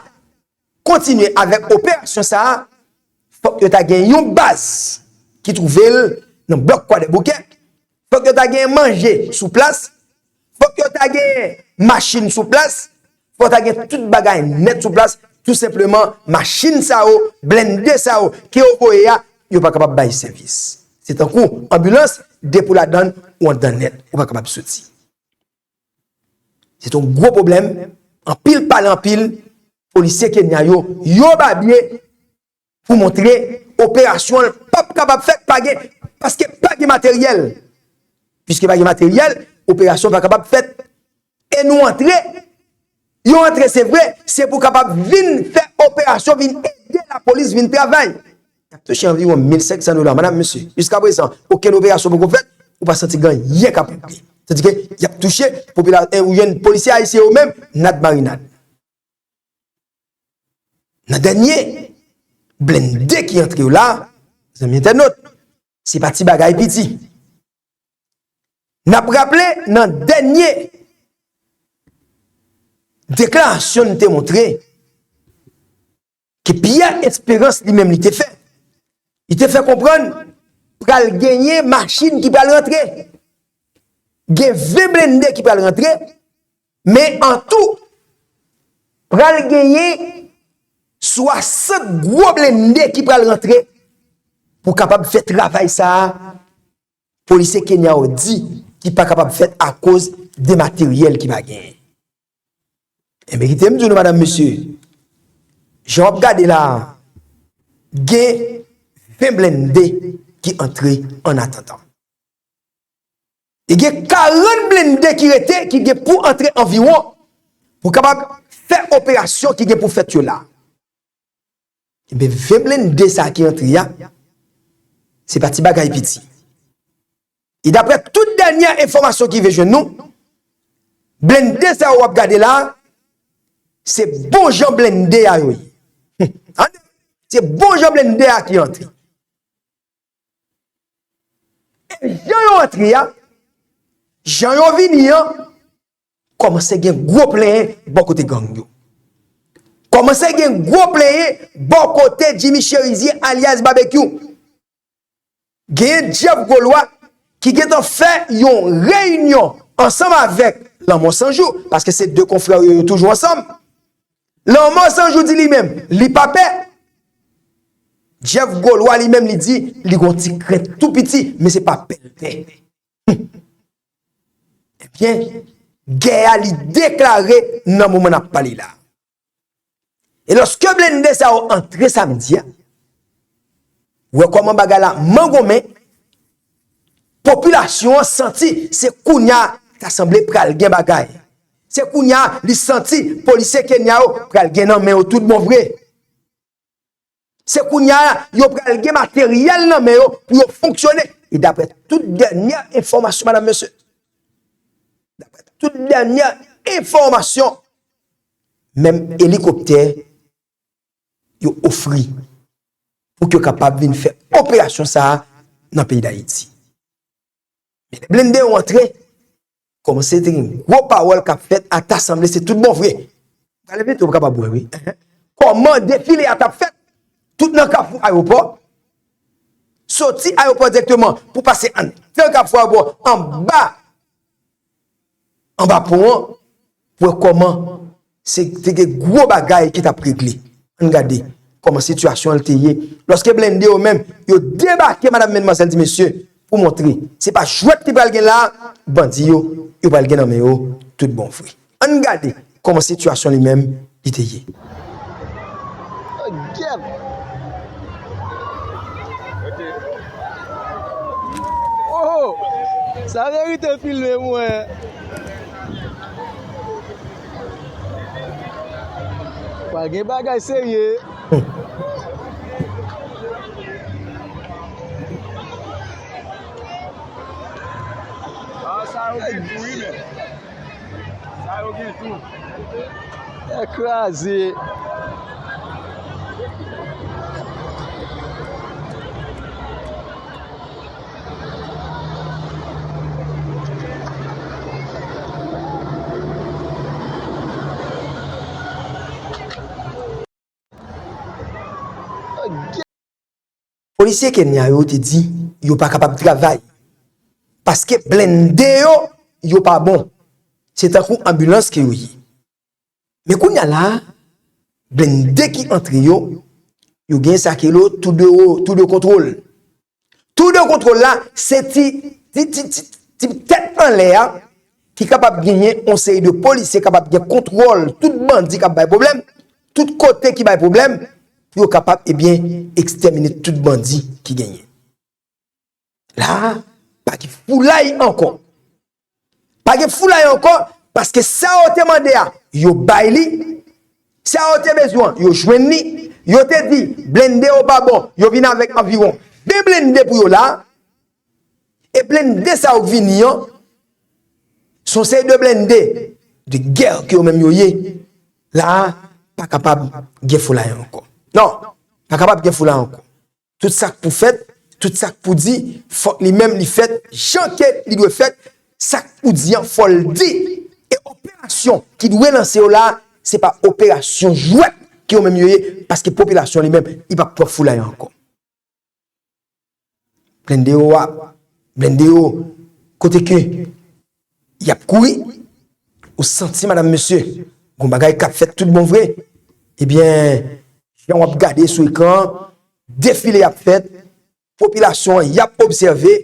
kontinye avèk operasyon sa a, fòk yo ta gen yon baz ki twouve l nan blòk Kwadèboukè, fòk yo ta gen manje sou plas, fòk yo ta gen machin sou plas, fòk ta gen tout bagay nèt sou plas, tou senpleman, machin sa yo, blende sa yo, ke yo voye a, yo pa kapab bay sèvis. Se tankou anbilans, depi w ladan l, ou anndan nèt, ou pa kapab soti. Se yon gwo pwoblèm, anpil pale anpil, polisye Kenya yo, yo babye, pou montre operasyon an p ap kapab fèt, pa gen, paske pa gen materyèl. Piske pa gen materyèl, operasyon pa kapab fèt. E nou antre, yo antre, se vre, se pou kapab vin fè operasyon, vin ede lapolis vin travay. Y ap touche anviwon mil senk san dola, madanm, mesye. Jiskaprezan, okenn operasyon poko fèt, ou pa santi gen anyen k ap regle. Tandike y ap touche popila-, eh, ou jwenn polisye ayisyen yo menm, nad marinad. Nan dènye blende ki antre yo la, zanmi entènot, se pa ti bagay piti. N ap raple nan dènye deklarasyon n te montre ke Pierre Espérance li menm li te fè. Li te fè konprann pral genyen machin ki pral rantre. Gen ven blende ki pral rantre, men an tou, pral genyen swasant gwo blende ki pral rantre pou kapab fè travay sa a polisye Kenya yo di ki pa kapab fèt akoz de materyèl ki pa genyen. Enben, kite m di nou, madanm, mesye, jan w ap gade la a, gen ven blende ki antre an atandan. E gen karant blende ki rete, ki gen pou antre anviwon, pou kapab fè operasyon ki gen pou fèt yo la. Ebyen, ven blende sa ki antre a, se pa ti bagay piti. E daprè tout dènyè enfòmasyon ki rive jwenn nou, blende sa yo w ap gade la, se bon jan blende a yo ye. Se bon jan blende a ki antre. E jan yo antre a, jan yo vini an, kòmanse gen gwo plenyen bò kote gang yo. Kòmanse gen gwo plenyen bò kote Jimmy Cherizier alyas Babekyou. Gen Jeff Golois ki gentan fè yon reyinyon ansanm avèk Lanmò San Jou, paske se de konfrè yo, yo toujou ansanm. Lanmò San Jou di li menm, li pa pè. Jeff Golois li menm, li di, li gon ti krent tou piti, men se pa pè l pè. Ebyen, gè a li deklare nan moman n ap pale la. E lòske blende sa yo antre samdi a, ou wè kòman bagay la mangonmen, popilasyon an santi se kounye a ta sanble pral gen bagay. Se kounye a li santi polisye Kenya yo pral gen nan men yo tout bon vre. Se kounye a yo pral gen materyèl nan men yo pou yo fonksyone. E daprè tout dènyè enfòmasyon, madam, mesye, daprè tout dènyè enfòmasyon, menm elikoptè yo ofri pou ke yo kapab vin fè operasyon sa a nan peyi Dayiti. Men lè blende yo antre, kòmanse te gen gwo pawòl k ap fèt, ata sanble se tout bon vre. Prale pito, ou kapab wè, wi. Kòman defile a t ap fèt? Tout nan kafou ayewopò. Soti ayewopò dirèkteman pou pase anndan kafou ayewopò, anba, anba pon an, pou wè kòman se te gen gwo bagay ki t ap regle. Ann gade kòman sitiyasyon an te ye. Lòske blende yo menm, yo debake, madam, medmwazèl, di mesye, pou montre se pa jwèt ki pral gen la, bandi yo, yo pral gen nan men yo tout bon vre. Ann gade kòman sitiyasyon li menm li te ye. Gyèt! Oh! Sa merite filme, mwen. Pral gen bagay serye. Ah, sa yo gen tou, wi, men. Sa yo gen tou. Tèt kraze. Polisye Kenya yo te di yo pa kapab travay paske blende yo, yo pa bon. Se tankou anbilans ke yo ye. Men kounye a la, blende ki antre yo, yo gen sa ke yo tou de, tou de kontwòl. Tou de kontwòl la, se ti, ti, ti, ti, ti tèt anlè a, ki kapab genyen yon seri de polisye, kapab gen kontwòl tout bandi k ap bay pwoblèm, tout kote ki bay pwoblèm, pou yo kapab, ebyen, ekstèmine tout bandi ki genyen. La, pa gen foulay ankò. Pa gen foulay ankò, paske sa yo te mande a, yo bay li. Sa yo te bezwen, yo jwenn li. Yo te di, blende yo pa bon, yo vin avèk anviwon ven blende pou yo la. E blende sa yo k vini an, se yon seri de blende de gè ke yo menm yo ye. La, pa kapab gen foulay ankò. Non, pa kapab gen foulay ankò. Tout sa k pou fèt, tout sa k pou di, fòk li menm li fèt jan ke li dwe fèt. Sa k pou di an, fò l di. E operasyon ki dwe lanse yo la, se pa operasyon jwèt ke yo menm yo ye, paske popilasyon li menm, li p ap pran foulay ankò. Blende yo a, blende yo, kote ke y ap kouri, ou santi, madam, mesye, gon bagay k ap fèt tout bon vre. Ebyen, jan w ap gade sou ekran an, defile y ap fèt, popilasyon an y ap obsève,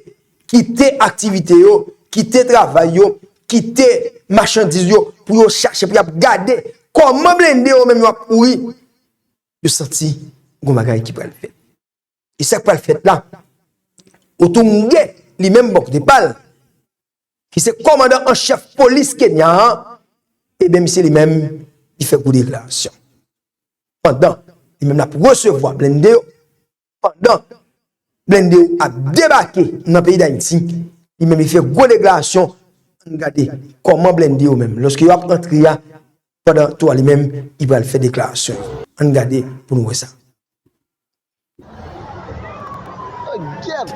kite aktivite yo, kite travay yo, kite machandiz yo, pou yo chache, pou y ap gade kòman blende yo menm yo ap kouri. Yo santi gon bagay ki pral fèt. E sa k pral fèt la? Otunge, li menm bò kote pa l, ki se kòmandan an chèf polis Kenya an, ebyen, misye li menm, li fè gwo deklarasyon. Pandan li menm l ap resevwa blende yo, pandan blende yo ap debake nan peyi Dayiti, li menm li fè gwo deklarasyon. Ann gade kòman blende yo menm, lòske yo ap antre a, pandan tou a li menm, li pral fè deklarasyon. Ann gade pou nou wè sa. Gyèt!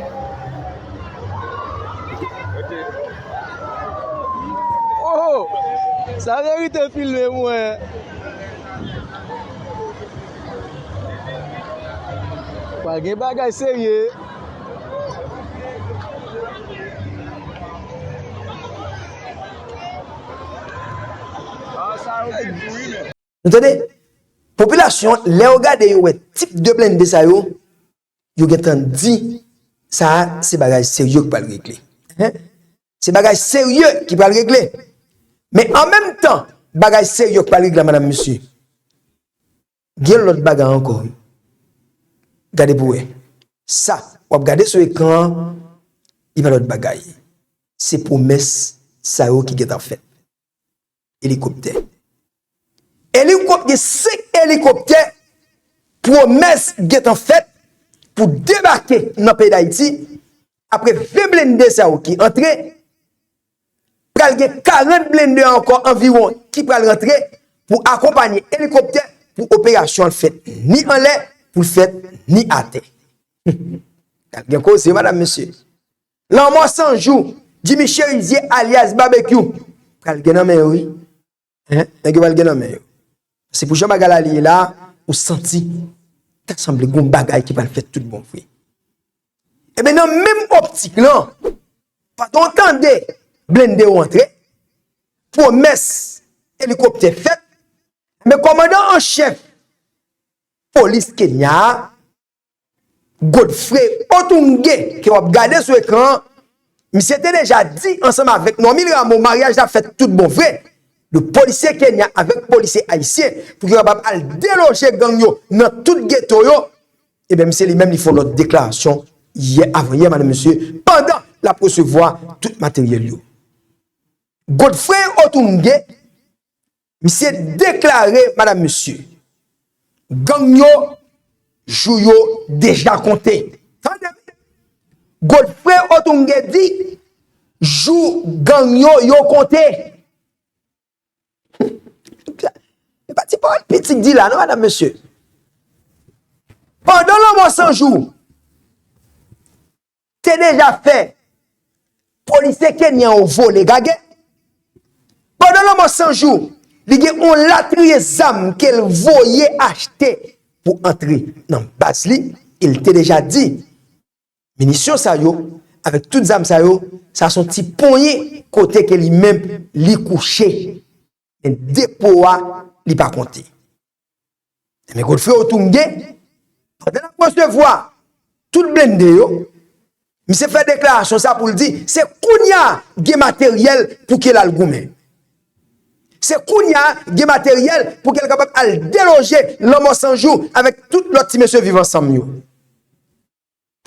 Oh! Sa merite filme, mwen. Pral gen bagay serye. Nou tande? Popilasyon, lè yo gade, yo wè tip de blende sa yo, yo gentan di, sa a, se bagay serye ki pral regle. Hen? Se bagay serye ki pral regle. Men an menm tan, bagay serye ki pral regle la, madanm, mesye, gen lòt bagay ankò. Gade pou wè. Sa, w ap gade sou ekran an, li pa lòt bagay. Se pwomès sa yo ki gentan fèt. Elikoptè. Elikoptè, senk elikoptè, pwomès gentan fèt pou debake nan peyi Dayiti. Apre ven blende sa yo ki antre, pral gen karant blende ankò anviwon ki pral rantre pou akonpanye elikoptè pou operasyon an fèt ni anlè, pou l fèt ni atè. Pral gen koze, madanm, mesye. Lanmò San Jou, Jimmy Cherizier alyas Babekyou, pral gen nan men yo, wi. Hen? Nèg yo pral gen nan men yo. Se pou jan bagay la li ye la, ou santi, ta sanble gon bagay ki pral fèt tout bon vre. Ebyen, nan menm optik lan, pandan w tande blende yo antre, pwomès elikoptè fèt, men kòmandan an chèf polis Kenya a, Godfrey Otunge, ke w ap gade sou ekran an, misye te deja di ansanm avèk Normil Rameau, maryaj la fèt tout bon vre, de polisye Kenya avèk polisye ayisyen, pou yo kapab al deloje gang yo nan tout geto yo. Ebyen, misye li menm, li fè yon lòt deklarasyon yè, avan yè, madanm, mesye, pandan l ap resevwa tout materyèl yo. Godfrey Otunge, misye deklare, madanm, mesye, gang yo, jou yo deja konte. Tande byen. Godfrey Otunge di, jou gang yo, yo konte. E pa ti pawòl pitit di la, non, madanm, mesye. Pandan Lanmò San Jou te deja fè polisye kenyan yo vole gage, pandan Lanmò San Jou, li gen yon latriye zam ke l voye achte pou antre nan baz li, e l te deja di, minisyon sa yo, avèk tout zam sa yo, sa se yon ti ponyen kote ke li menm li kouche. Men depo a, li pa konte. Men Godfrey Otunge, pandan l ap resevwa tout blende yo, misye fè deklarasyon sa pou l di, se kounye a gen materyèl pou ke l al goumen. Se kounye a gen materyèl pou ke l kapab al deloje Lanmò San Jou avèk tout lòt ti mesye Viv Ansanm yo.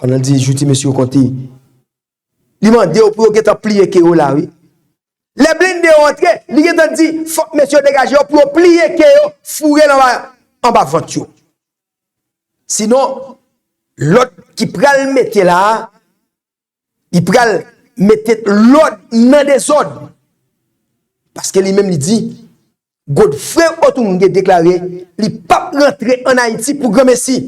Pandan l di jou ti mesye yo konte, li mande yo pou yo gentan pliye ke yo la, wi. Lè blende yo antre, li gentan di, fòk mesye yo degaje yo pou yo pliye ke yo, foure l anba, anba vant yo. Sinon, lòd ki pral mete la a, li pral mete lòd nan dezòd. Paske li menm li di, Godfrey Otunge deklare li p ap rantre ann Ayiti pou granmesi.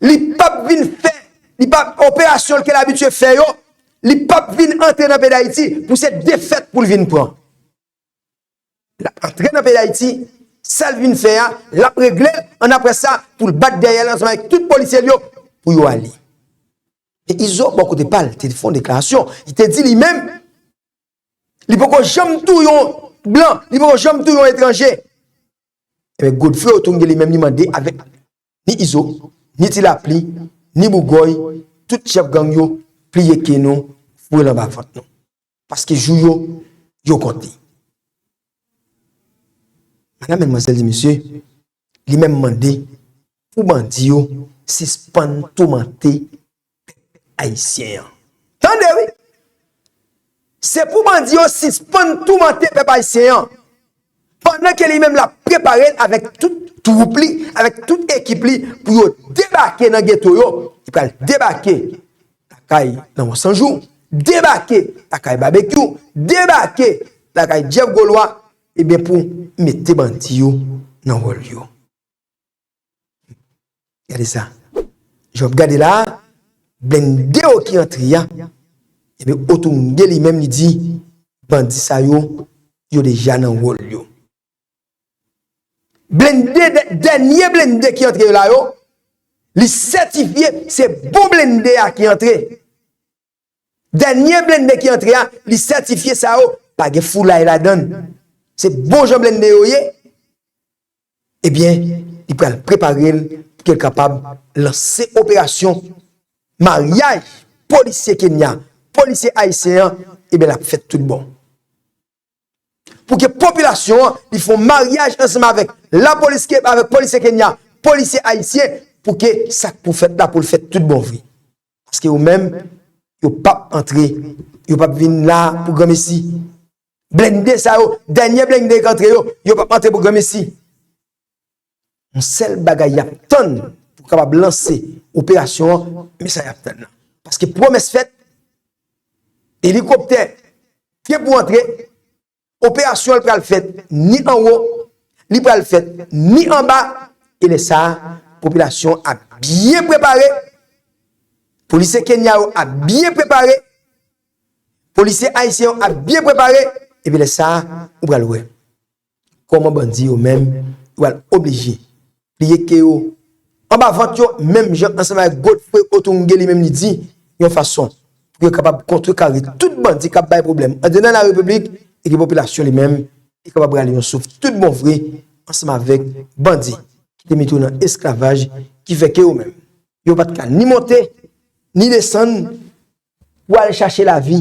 Li p ap vin fè, li p ap, operasyon l ke l abitye fè yo, li p ap vin antre nan peyi Dayiti pou se defèt pou l vin pran. L ap antre nan peyi Dayiti, sa l vin fè a, l ap regle l, annapre sa, pou l bat dèyè l ansanm avèk tout polisye l yo, pou yo ale. E Izo, bò kote pa l, te fè yon deklarasyon. Li te di li menm, li poko janm touye yon blan, li poko janm touye yon etranje. Ebyen, Godfrey Otunge li menm li mande avèk ni Izo, ni Ti Lapli, ni Bougòy, tout chèf gang yo, pliye ke nou, foure l anba vant nou. Paske jou yo, yo konte. Madanm, madmwazèl di mesye, li menm mande pou bandi yo, sispann toumante pèp ayisyen an. Tande wi! Se pou bandi yo sispann toumante pèp ayisyen an. Pandan ke li menm l ap prepare l avèk tout twoup li, avèk tout ekip li pou yo debake nan geto yo, li pral debake lakay Lanmò San Jou, debake lakay Babekyou, debake lakay Jeff Golwa, ebyen pou mete bandi yo nan wòl yo. Gade sa. Jan w ap gade la a, blende yo ki antre a, ebyen Otunge li menm li di, bandi sa yo, yo deja nan wòl yo. Blende, dè-, dènye blende ki antre yo la yo, li sètifye se bon blende a ki antre. Dènye blende ki antre a, li sètifye sa yo, pa gen foulay ladan l. Se bon jan blende yo ye. Ebyen, li pral prepare l pou ke l kapab lanse operasyon maryaj polisye Kenya, polisye ayisyen an, ebyen, l ap fèt tout bon. Pou ke popilasyon an, li fè yon maryaj ansanm avèk lapolis ke, avèk polisye Kenya, polisye ayisyen, pou ke sa k pou fèt la pou l fèt tout bon vre. Paske yo menm, yo p ap antre, yo p ap vin la pou granmesi. Blende sa yo, dènye blende k antre yo, yo p ap antre pou granmesi. Yon sèl bagay y ap tann pou kapab lanse operasyon an, men sa y ap tann nan. Paske pwomès fèt, elikoptè gen pou antre, operasyon an pral fèt ni anwo, li pral fèt ni anba, e lè sa a, popilasyon ap byen prepare, polisye Kenya yo ap byen prepare, polisye ayisyen yo ap byen prepare, epi lè sa a, ou pral wè kòman bandi yo menm, yo pral oblije pliye ke yo anba vant yo, menm jan ansanm avèk Godfrey Otunge li menm li di, yon fason pou yo kapab kontrekare tout bandi k ap bay pwoblèm andedan la repiblik, e ke popilasyon li menm, li kapab rale yon souf tout bon vre ansanm avèk bandi ki te mete yo nan esklavaj, ki fè ke yo menm, yo pa t ka ni monte, ni desann, pou al chache lavi,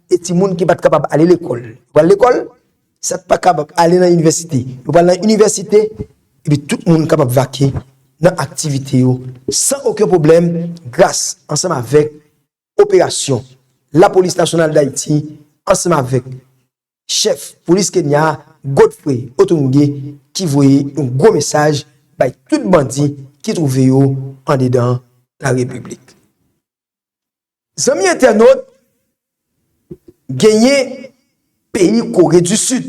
e timoun ki pa t kapab ale lekòl, yo pral lekòl, sa k pa kapab ale nan inivèsite, yo pral nan inivèsite, epi tout moun kapab vake nan aktivite yo san okenn pwoblèm, gras ansanm avèk operasyon Lapolis Nasyonal Dayiti ansanm avèk chèf polis Kenya a, Godfrey Otunge, ki voye yon gwo mesaj bay tout bandi ki twouve yo andedan la repiblik. Zanmi entènot, genyen peyi Kore di Sid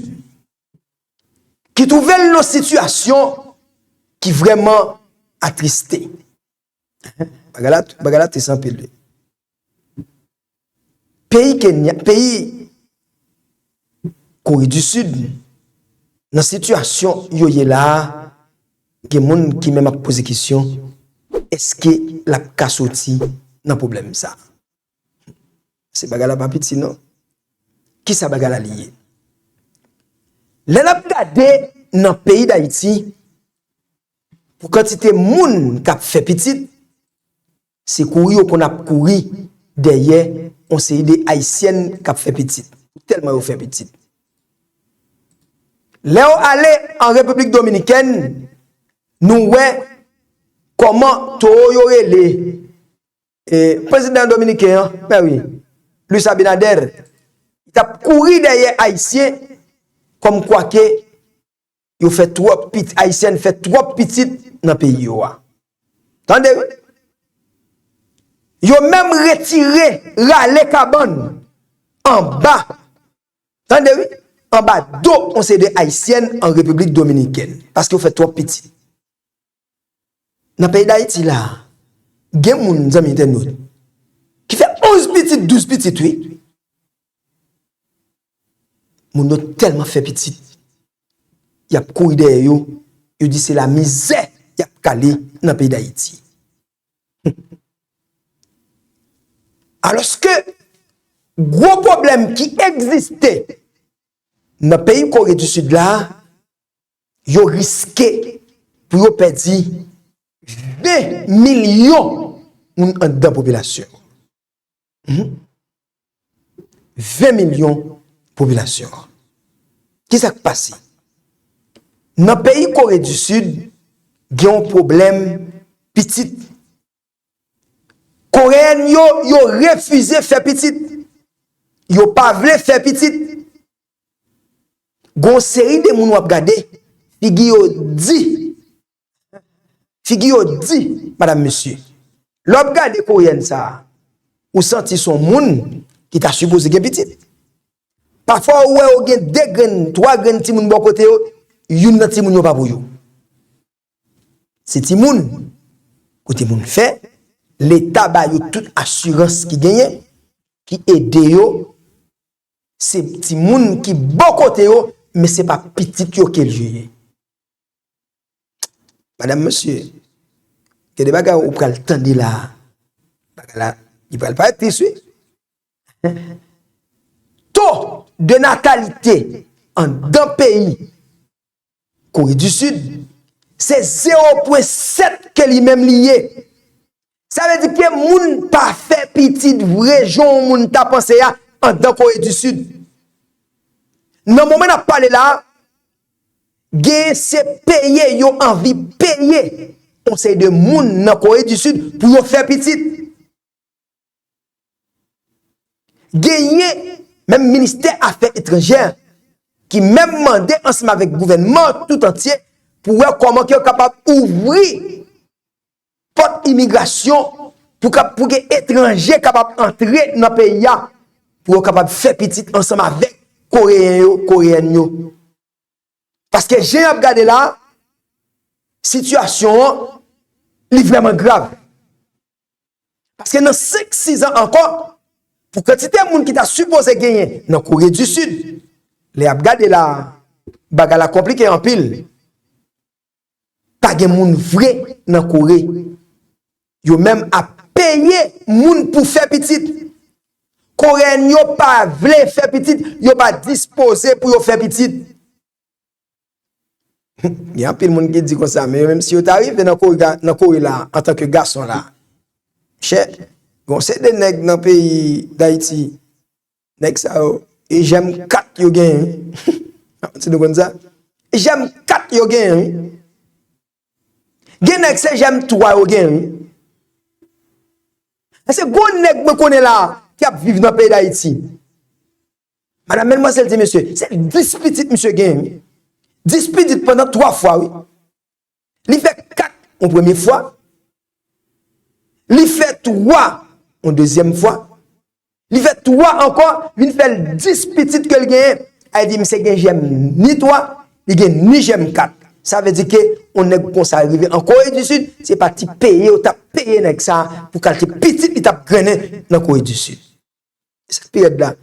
ki twouve l nan sitiyasyon ki vrèman atriste. Bagay la, bagay la tris anpil wi. Peyi Kenya, peyi Kore di Sid, nan sitiyasyon yo ye la a, gen moun ki menm ap poze kesyon, èske l ap ka soti nan pwoblèm sa a? Se bagay la pa piti non. Kisa bagay la li ye? Lè n ap gade nan peyi Dayiti, pou kantite moun k ap fè pitit, se kouri yo konn ap kouri dèyè yon seri de Ayisyèn k ap fè pitit. Tèlman yo fè pitit. Lè yo ale an Repiblik Dominikèn, nou wè kòman towo yo rele, e, prezidan dominiken an, ben wi, Luis Abinader, li t ap kouri dèyè Ayisyen, kòmkwa ke yo fè twòp pit-, Ayisyèn fè twòp pitit nan peyi yo a. Tande wi. Yo menm retire, rale kabann anba, tande wi, anba do yon seri de Ayisyèn an Repiblik Dominikèn, paske yo fè twòp pitit. Nan peyi Dayiti la, gen moun, zanmi entènot, ki fè onz pitit, douz pitit, wi. Moun yo tèlman fè pitit, y ap kouri dèyè yo, yo di se lamizè y ap kale nan peyi Dayiti. Alòske gwo pwoblèm ki egziste nan peyi Kore di Sid la, yo riske pou yo pèdi ven milyon moun anndan popilasyon. Mhm. Ven milyon popilasyon. Kisa k pase? Nan peyi Kore di Sid, gen yon pwoblèm pitit Koreyèn yo, yo refize fè pitit. Yo pa vle fè pitit. Gon seri de moun w ap gade, figi yo di. Figi yo di, madanm, mesye. Lè w ap gade koreyèn sa a, ou santi se yon moun ki ta sipoze gen pitit. Pafwa, ou wè yo gen de grenn, twa grenn timoun bò kote yo, youn nan timoun yo pa pou yo. Se timoun, kote moun fè, Leta ba yo tout asirans ki genyen, ki ede yo, se timoun ki bò kote yo, men se pa pitit yo ke l ye. Madanm, mesye, gen de bagay ou pral tande la. Bagay la, li pral parèt tris, wi. To de natalite anndan peyi Kore di Sid, se zewo pwen sèt ke li menm li ye. Sa vle di ke moun pa fè pitit vre jan yon moun ta panse a anndan Kore di Sid. Nan moman n ap pale la, gen se peye yo anvi peye yon seri de moun nan Kore di Sid pou yo fè pitit. Genyen menm ministè afè etranjè ki menm mande ansanm avèk gouvènman tout antye pou wè kòman ke yo kapab ouvri pòt imigrasyon pou, pou ke etranje kapab antre nan peyi a, pou yo kapab fè pitit ansanm avèk koreyen yo, koreyèn yo. Paske jan y ap gade la, sitiyasyon an, li vrèman grav. Paske nan senk, sis an ankò, pou kantite moun ki ta sipoze genyen nan Kore di Sid, lè y ap gade la, bagay la konplike anpil. Pa gen moun vre nan Kore. Yo menm ap peye moun pou fè pitit. Koreyèn yo pa vle fè pitit, yo pa dispoze pou yo fè pitit. Gen anpil moun ki di konsa, men yo menm si yo ta rive nan Kore, nan Kore la, antanke gason la, chè, gon se de nèg nan peyi Dayiti, nèg sa yo, e jèm kat yo genyen, wi. Ti nou konn sa? Jèm kat yo genyen, wi. Gen nèg se jèm twa yo genyen, wi. Èske gon nèg mwen konnen la ki ap viv nan peyi Dayiti? Madanm, madmwazèl, ti mesye, se dis pitit misye genyen, wi. Dis pitit pandan twa fwa, wi. Li fè kat yon premye fwa. Li fè twa yon dezyèm fwa. Li fè twa ankò, vin fè l dis pitit ke l genyen. Sa vle di misye gen jèm ni twa, li gen ni jèm kat. Sa vle di ke yon nèg konsa rive an Kore di Sid, se pa ti peye yo t ap peye nèg sa pou kalite pitit li t ap grennen nan Kore di Sid. E sa k pi rèd la,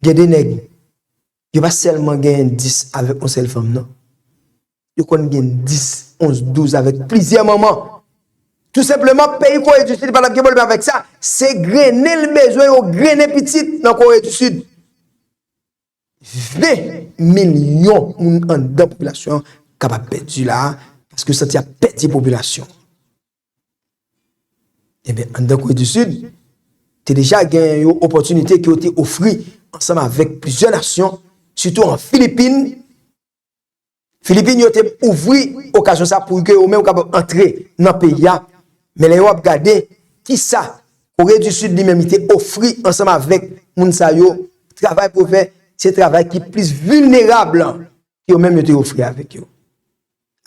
gen de nèg, yo pa sèlman genyen dis avèk yon sèl fanm, non. Yo konn gen dis, onz, douz avèk plizyè manman. Tou senpleman, peyi Kore di Sid pa t ap gen pwoblèm avèk sa. Se grennen l bezwen, yo grennen pitit nan Kore di Sid. Ven milyon moun anndan popilasyon an kapab pèdi la a, paske yo santi y ap pèdi popilasyon. Ebyen, anndan Kore di Sid, te deja gen yon opòtinite ke yo te ofri ansanm avèk plizyè nasyon, sitou an Filipin. Filipin, yo te ouvri okazyon sa pou ke yo menm kapab antre nan peyi a. Men lè yo ap gade kisa Kore di Sid li menm li te ofri ansanm avèk moun sa yo, travay pou yo fè, se travay ki plis vilnerab ke yo menm yo te ofri avèk yo.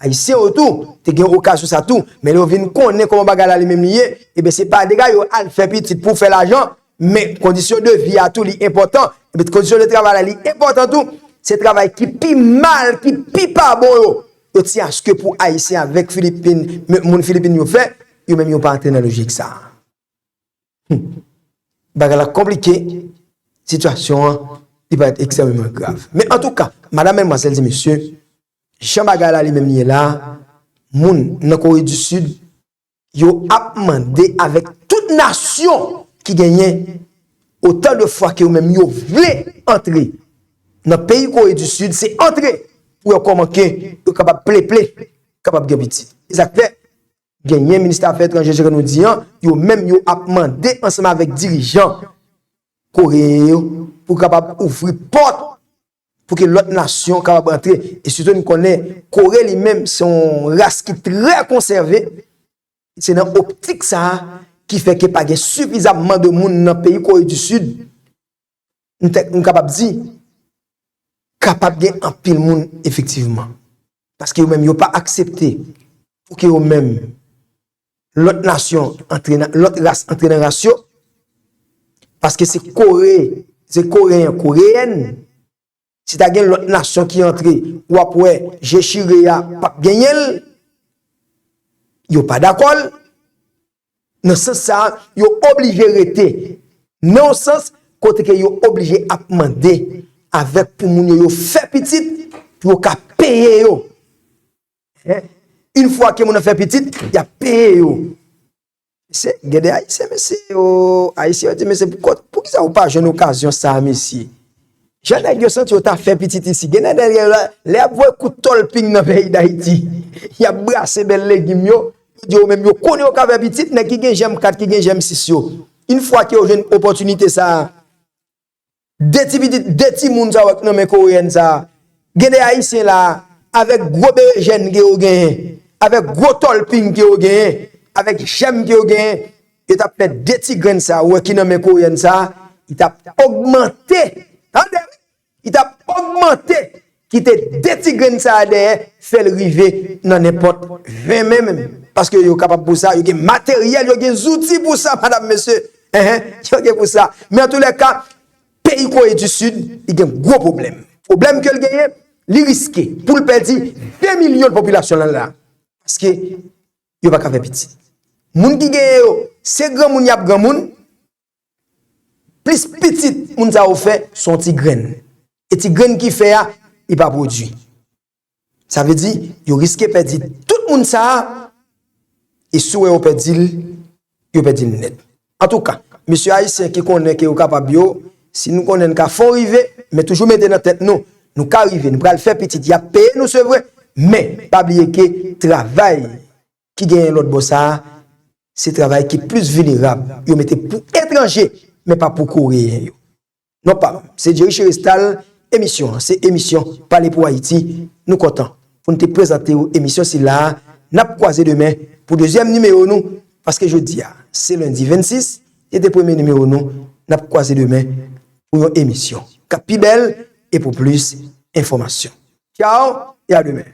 Ayisyen yo tou te gen okazyon sa tou, men lè yo vin konnen kòman bagay la li menm li ye, ebyen se pa dega yo al fè pitit pou fè lajan, men kondisyon de vi a tou li enpòtan, ebyen kondisyon de travay la li enpòtan tou, se travay ki pi mal, ki pi pa bon yo, yo ti aske pou Ayisyen avèk Filipin, men moun Filipin yo fè, yo menm yo pa antre nan lojik sa a. Hmm. Bagay la konplike, sitiyasyon an, li parèt ekstrèmeman grav. Men antouka, madanm, madmwazèl, ti mesye, jan bagay la li menm li ye la, moun nan Kore di Sid, yo ap mande avèk tout nasyon ki genyen, otan de fwa ke yo menm yo vle antre nan peyi Kore di Sid, se antre pou yo kòman ke yo kapab pleple, kapab gen pitit. E sa k fè, genyen ministè afè etranjè, jan nou di an, yo menm yo ap mande ansanm avèk dirijan koreyen yo pou kapab ouvri pòt pou ke lòt nasyon kapab antre. E sitou nou konnen Kore li menm se yon ras ki trè konsève. Se nan optik sa a ki fè ke pa gen sifizamman de moun nan peyi Kore di Sid, m te, m kapab di, kapab gen anpil moun efektivman. Paske yo menm yo pa aksepte pou ke yo menm lòt nasyon antre nan, lòt ras antre nan ras yo. Paske se Kore, se Koreyen, Koreyèn. Si ta gen lòt nasyon ki antre, w ap wè je chire a p ap genyen l. Yo pa dakò l. Nan sans sa a, yo oblije rete nan yon sans kote ke yo oblije ap mande avèk pou moun yo, yo fè pitit pou yo ka peye yo. Hein? Yon fwa ke moun nan fè pitit, y ap peye yo. Se, gen de Ayisyen, mesye, yo, Ayisyen yo di, mesye, poukisa, poukisa ou pa jwenn okazyon sa a, mesye? Jan nèg yo santi yo ta fè pitit isi. Gen nèg, lè, lè y ap voye kout tòlping nan peyi Dayiti, y ap brase bèl legim yo, yo di yo menm yo konnen yo ka fè pitit, nèg ki gen jèm kat, ki gen jèm sis yo. Yon fwa ke yo jwenn opòtinite sa a, de ti pitit, de timoun sa yo k nan men Koreyèn sa a, gen de Ayisyen la, avèk gwo berejèn ke yo genyen, avèk gwo tòlping ke yo genyen, avèk jèm ke yo genyen, yo t ap fè de ti grenn sa a, ou wè ki nan men Koreyèn sa a, li t ap ogmante, tande wi, li t ap ogmante, kite de ti grenn sa a dèyè, fè l rive nan nenpòt ven men menm. Paske yo kapab pou sa, yo gen materyèl, yo gen zouti pou sa, madam, mesye. Enhen, yo gen pou sa. Men antoulèka, peyi Kore di Sid, li gen gwo pwoblèm. Pwoblèm ke l genyen, li riske pou l pèdi de milyon popilasyon l la. Paske yo pa ka fè pitit. Moun ki genyen yo, se granmoun y ap granmoun, plis pitit moun sa yo fè, se yon ti grenn. E ti grenn ki fè a, li pa pwodui. Sa vle di, yo riske pèdi tout moun sa a, e si w wè yo pèdi l, yo pèdi l nèt. Antouka, mesye ayisyen ki konnen ke yo kapab yo, si nou konnen n ka fè w rive, men toujou mete nan tèt nou, nou ka rive, nou pral fè pitit, y ap peye nou, se vre, men pa bliye ke travay ki genyen lòt bò sa a, se travay ki plis vilnerab, yo mete pou etranje, men pa pou koreyen yo. Non pa m, se Jerry Cherestal, emisyon an, se emisyon Pale pou Ayiti, nou kontan pou n te prezante w emisyon sila a, n ap kwaze demen pou dezyèm nimewo nou, paske jodi a, se lendi vennsis, se te premye nimewo nou, n ap kwaze demen pou yon emisyon k ap pi bèl e pou plis enfòmasyon. Tchaw e a demen.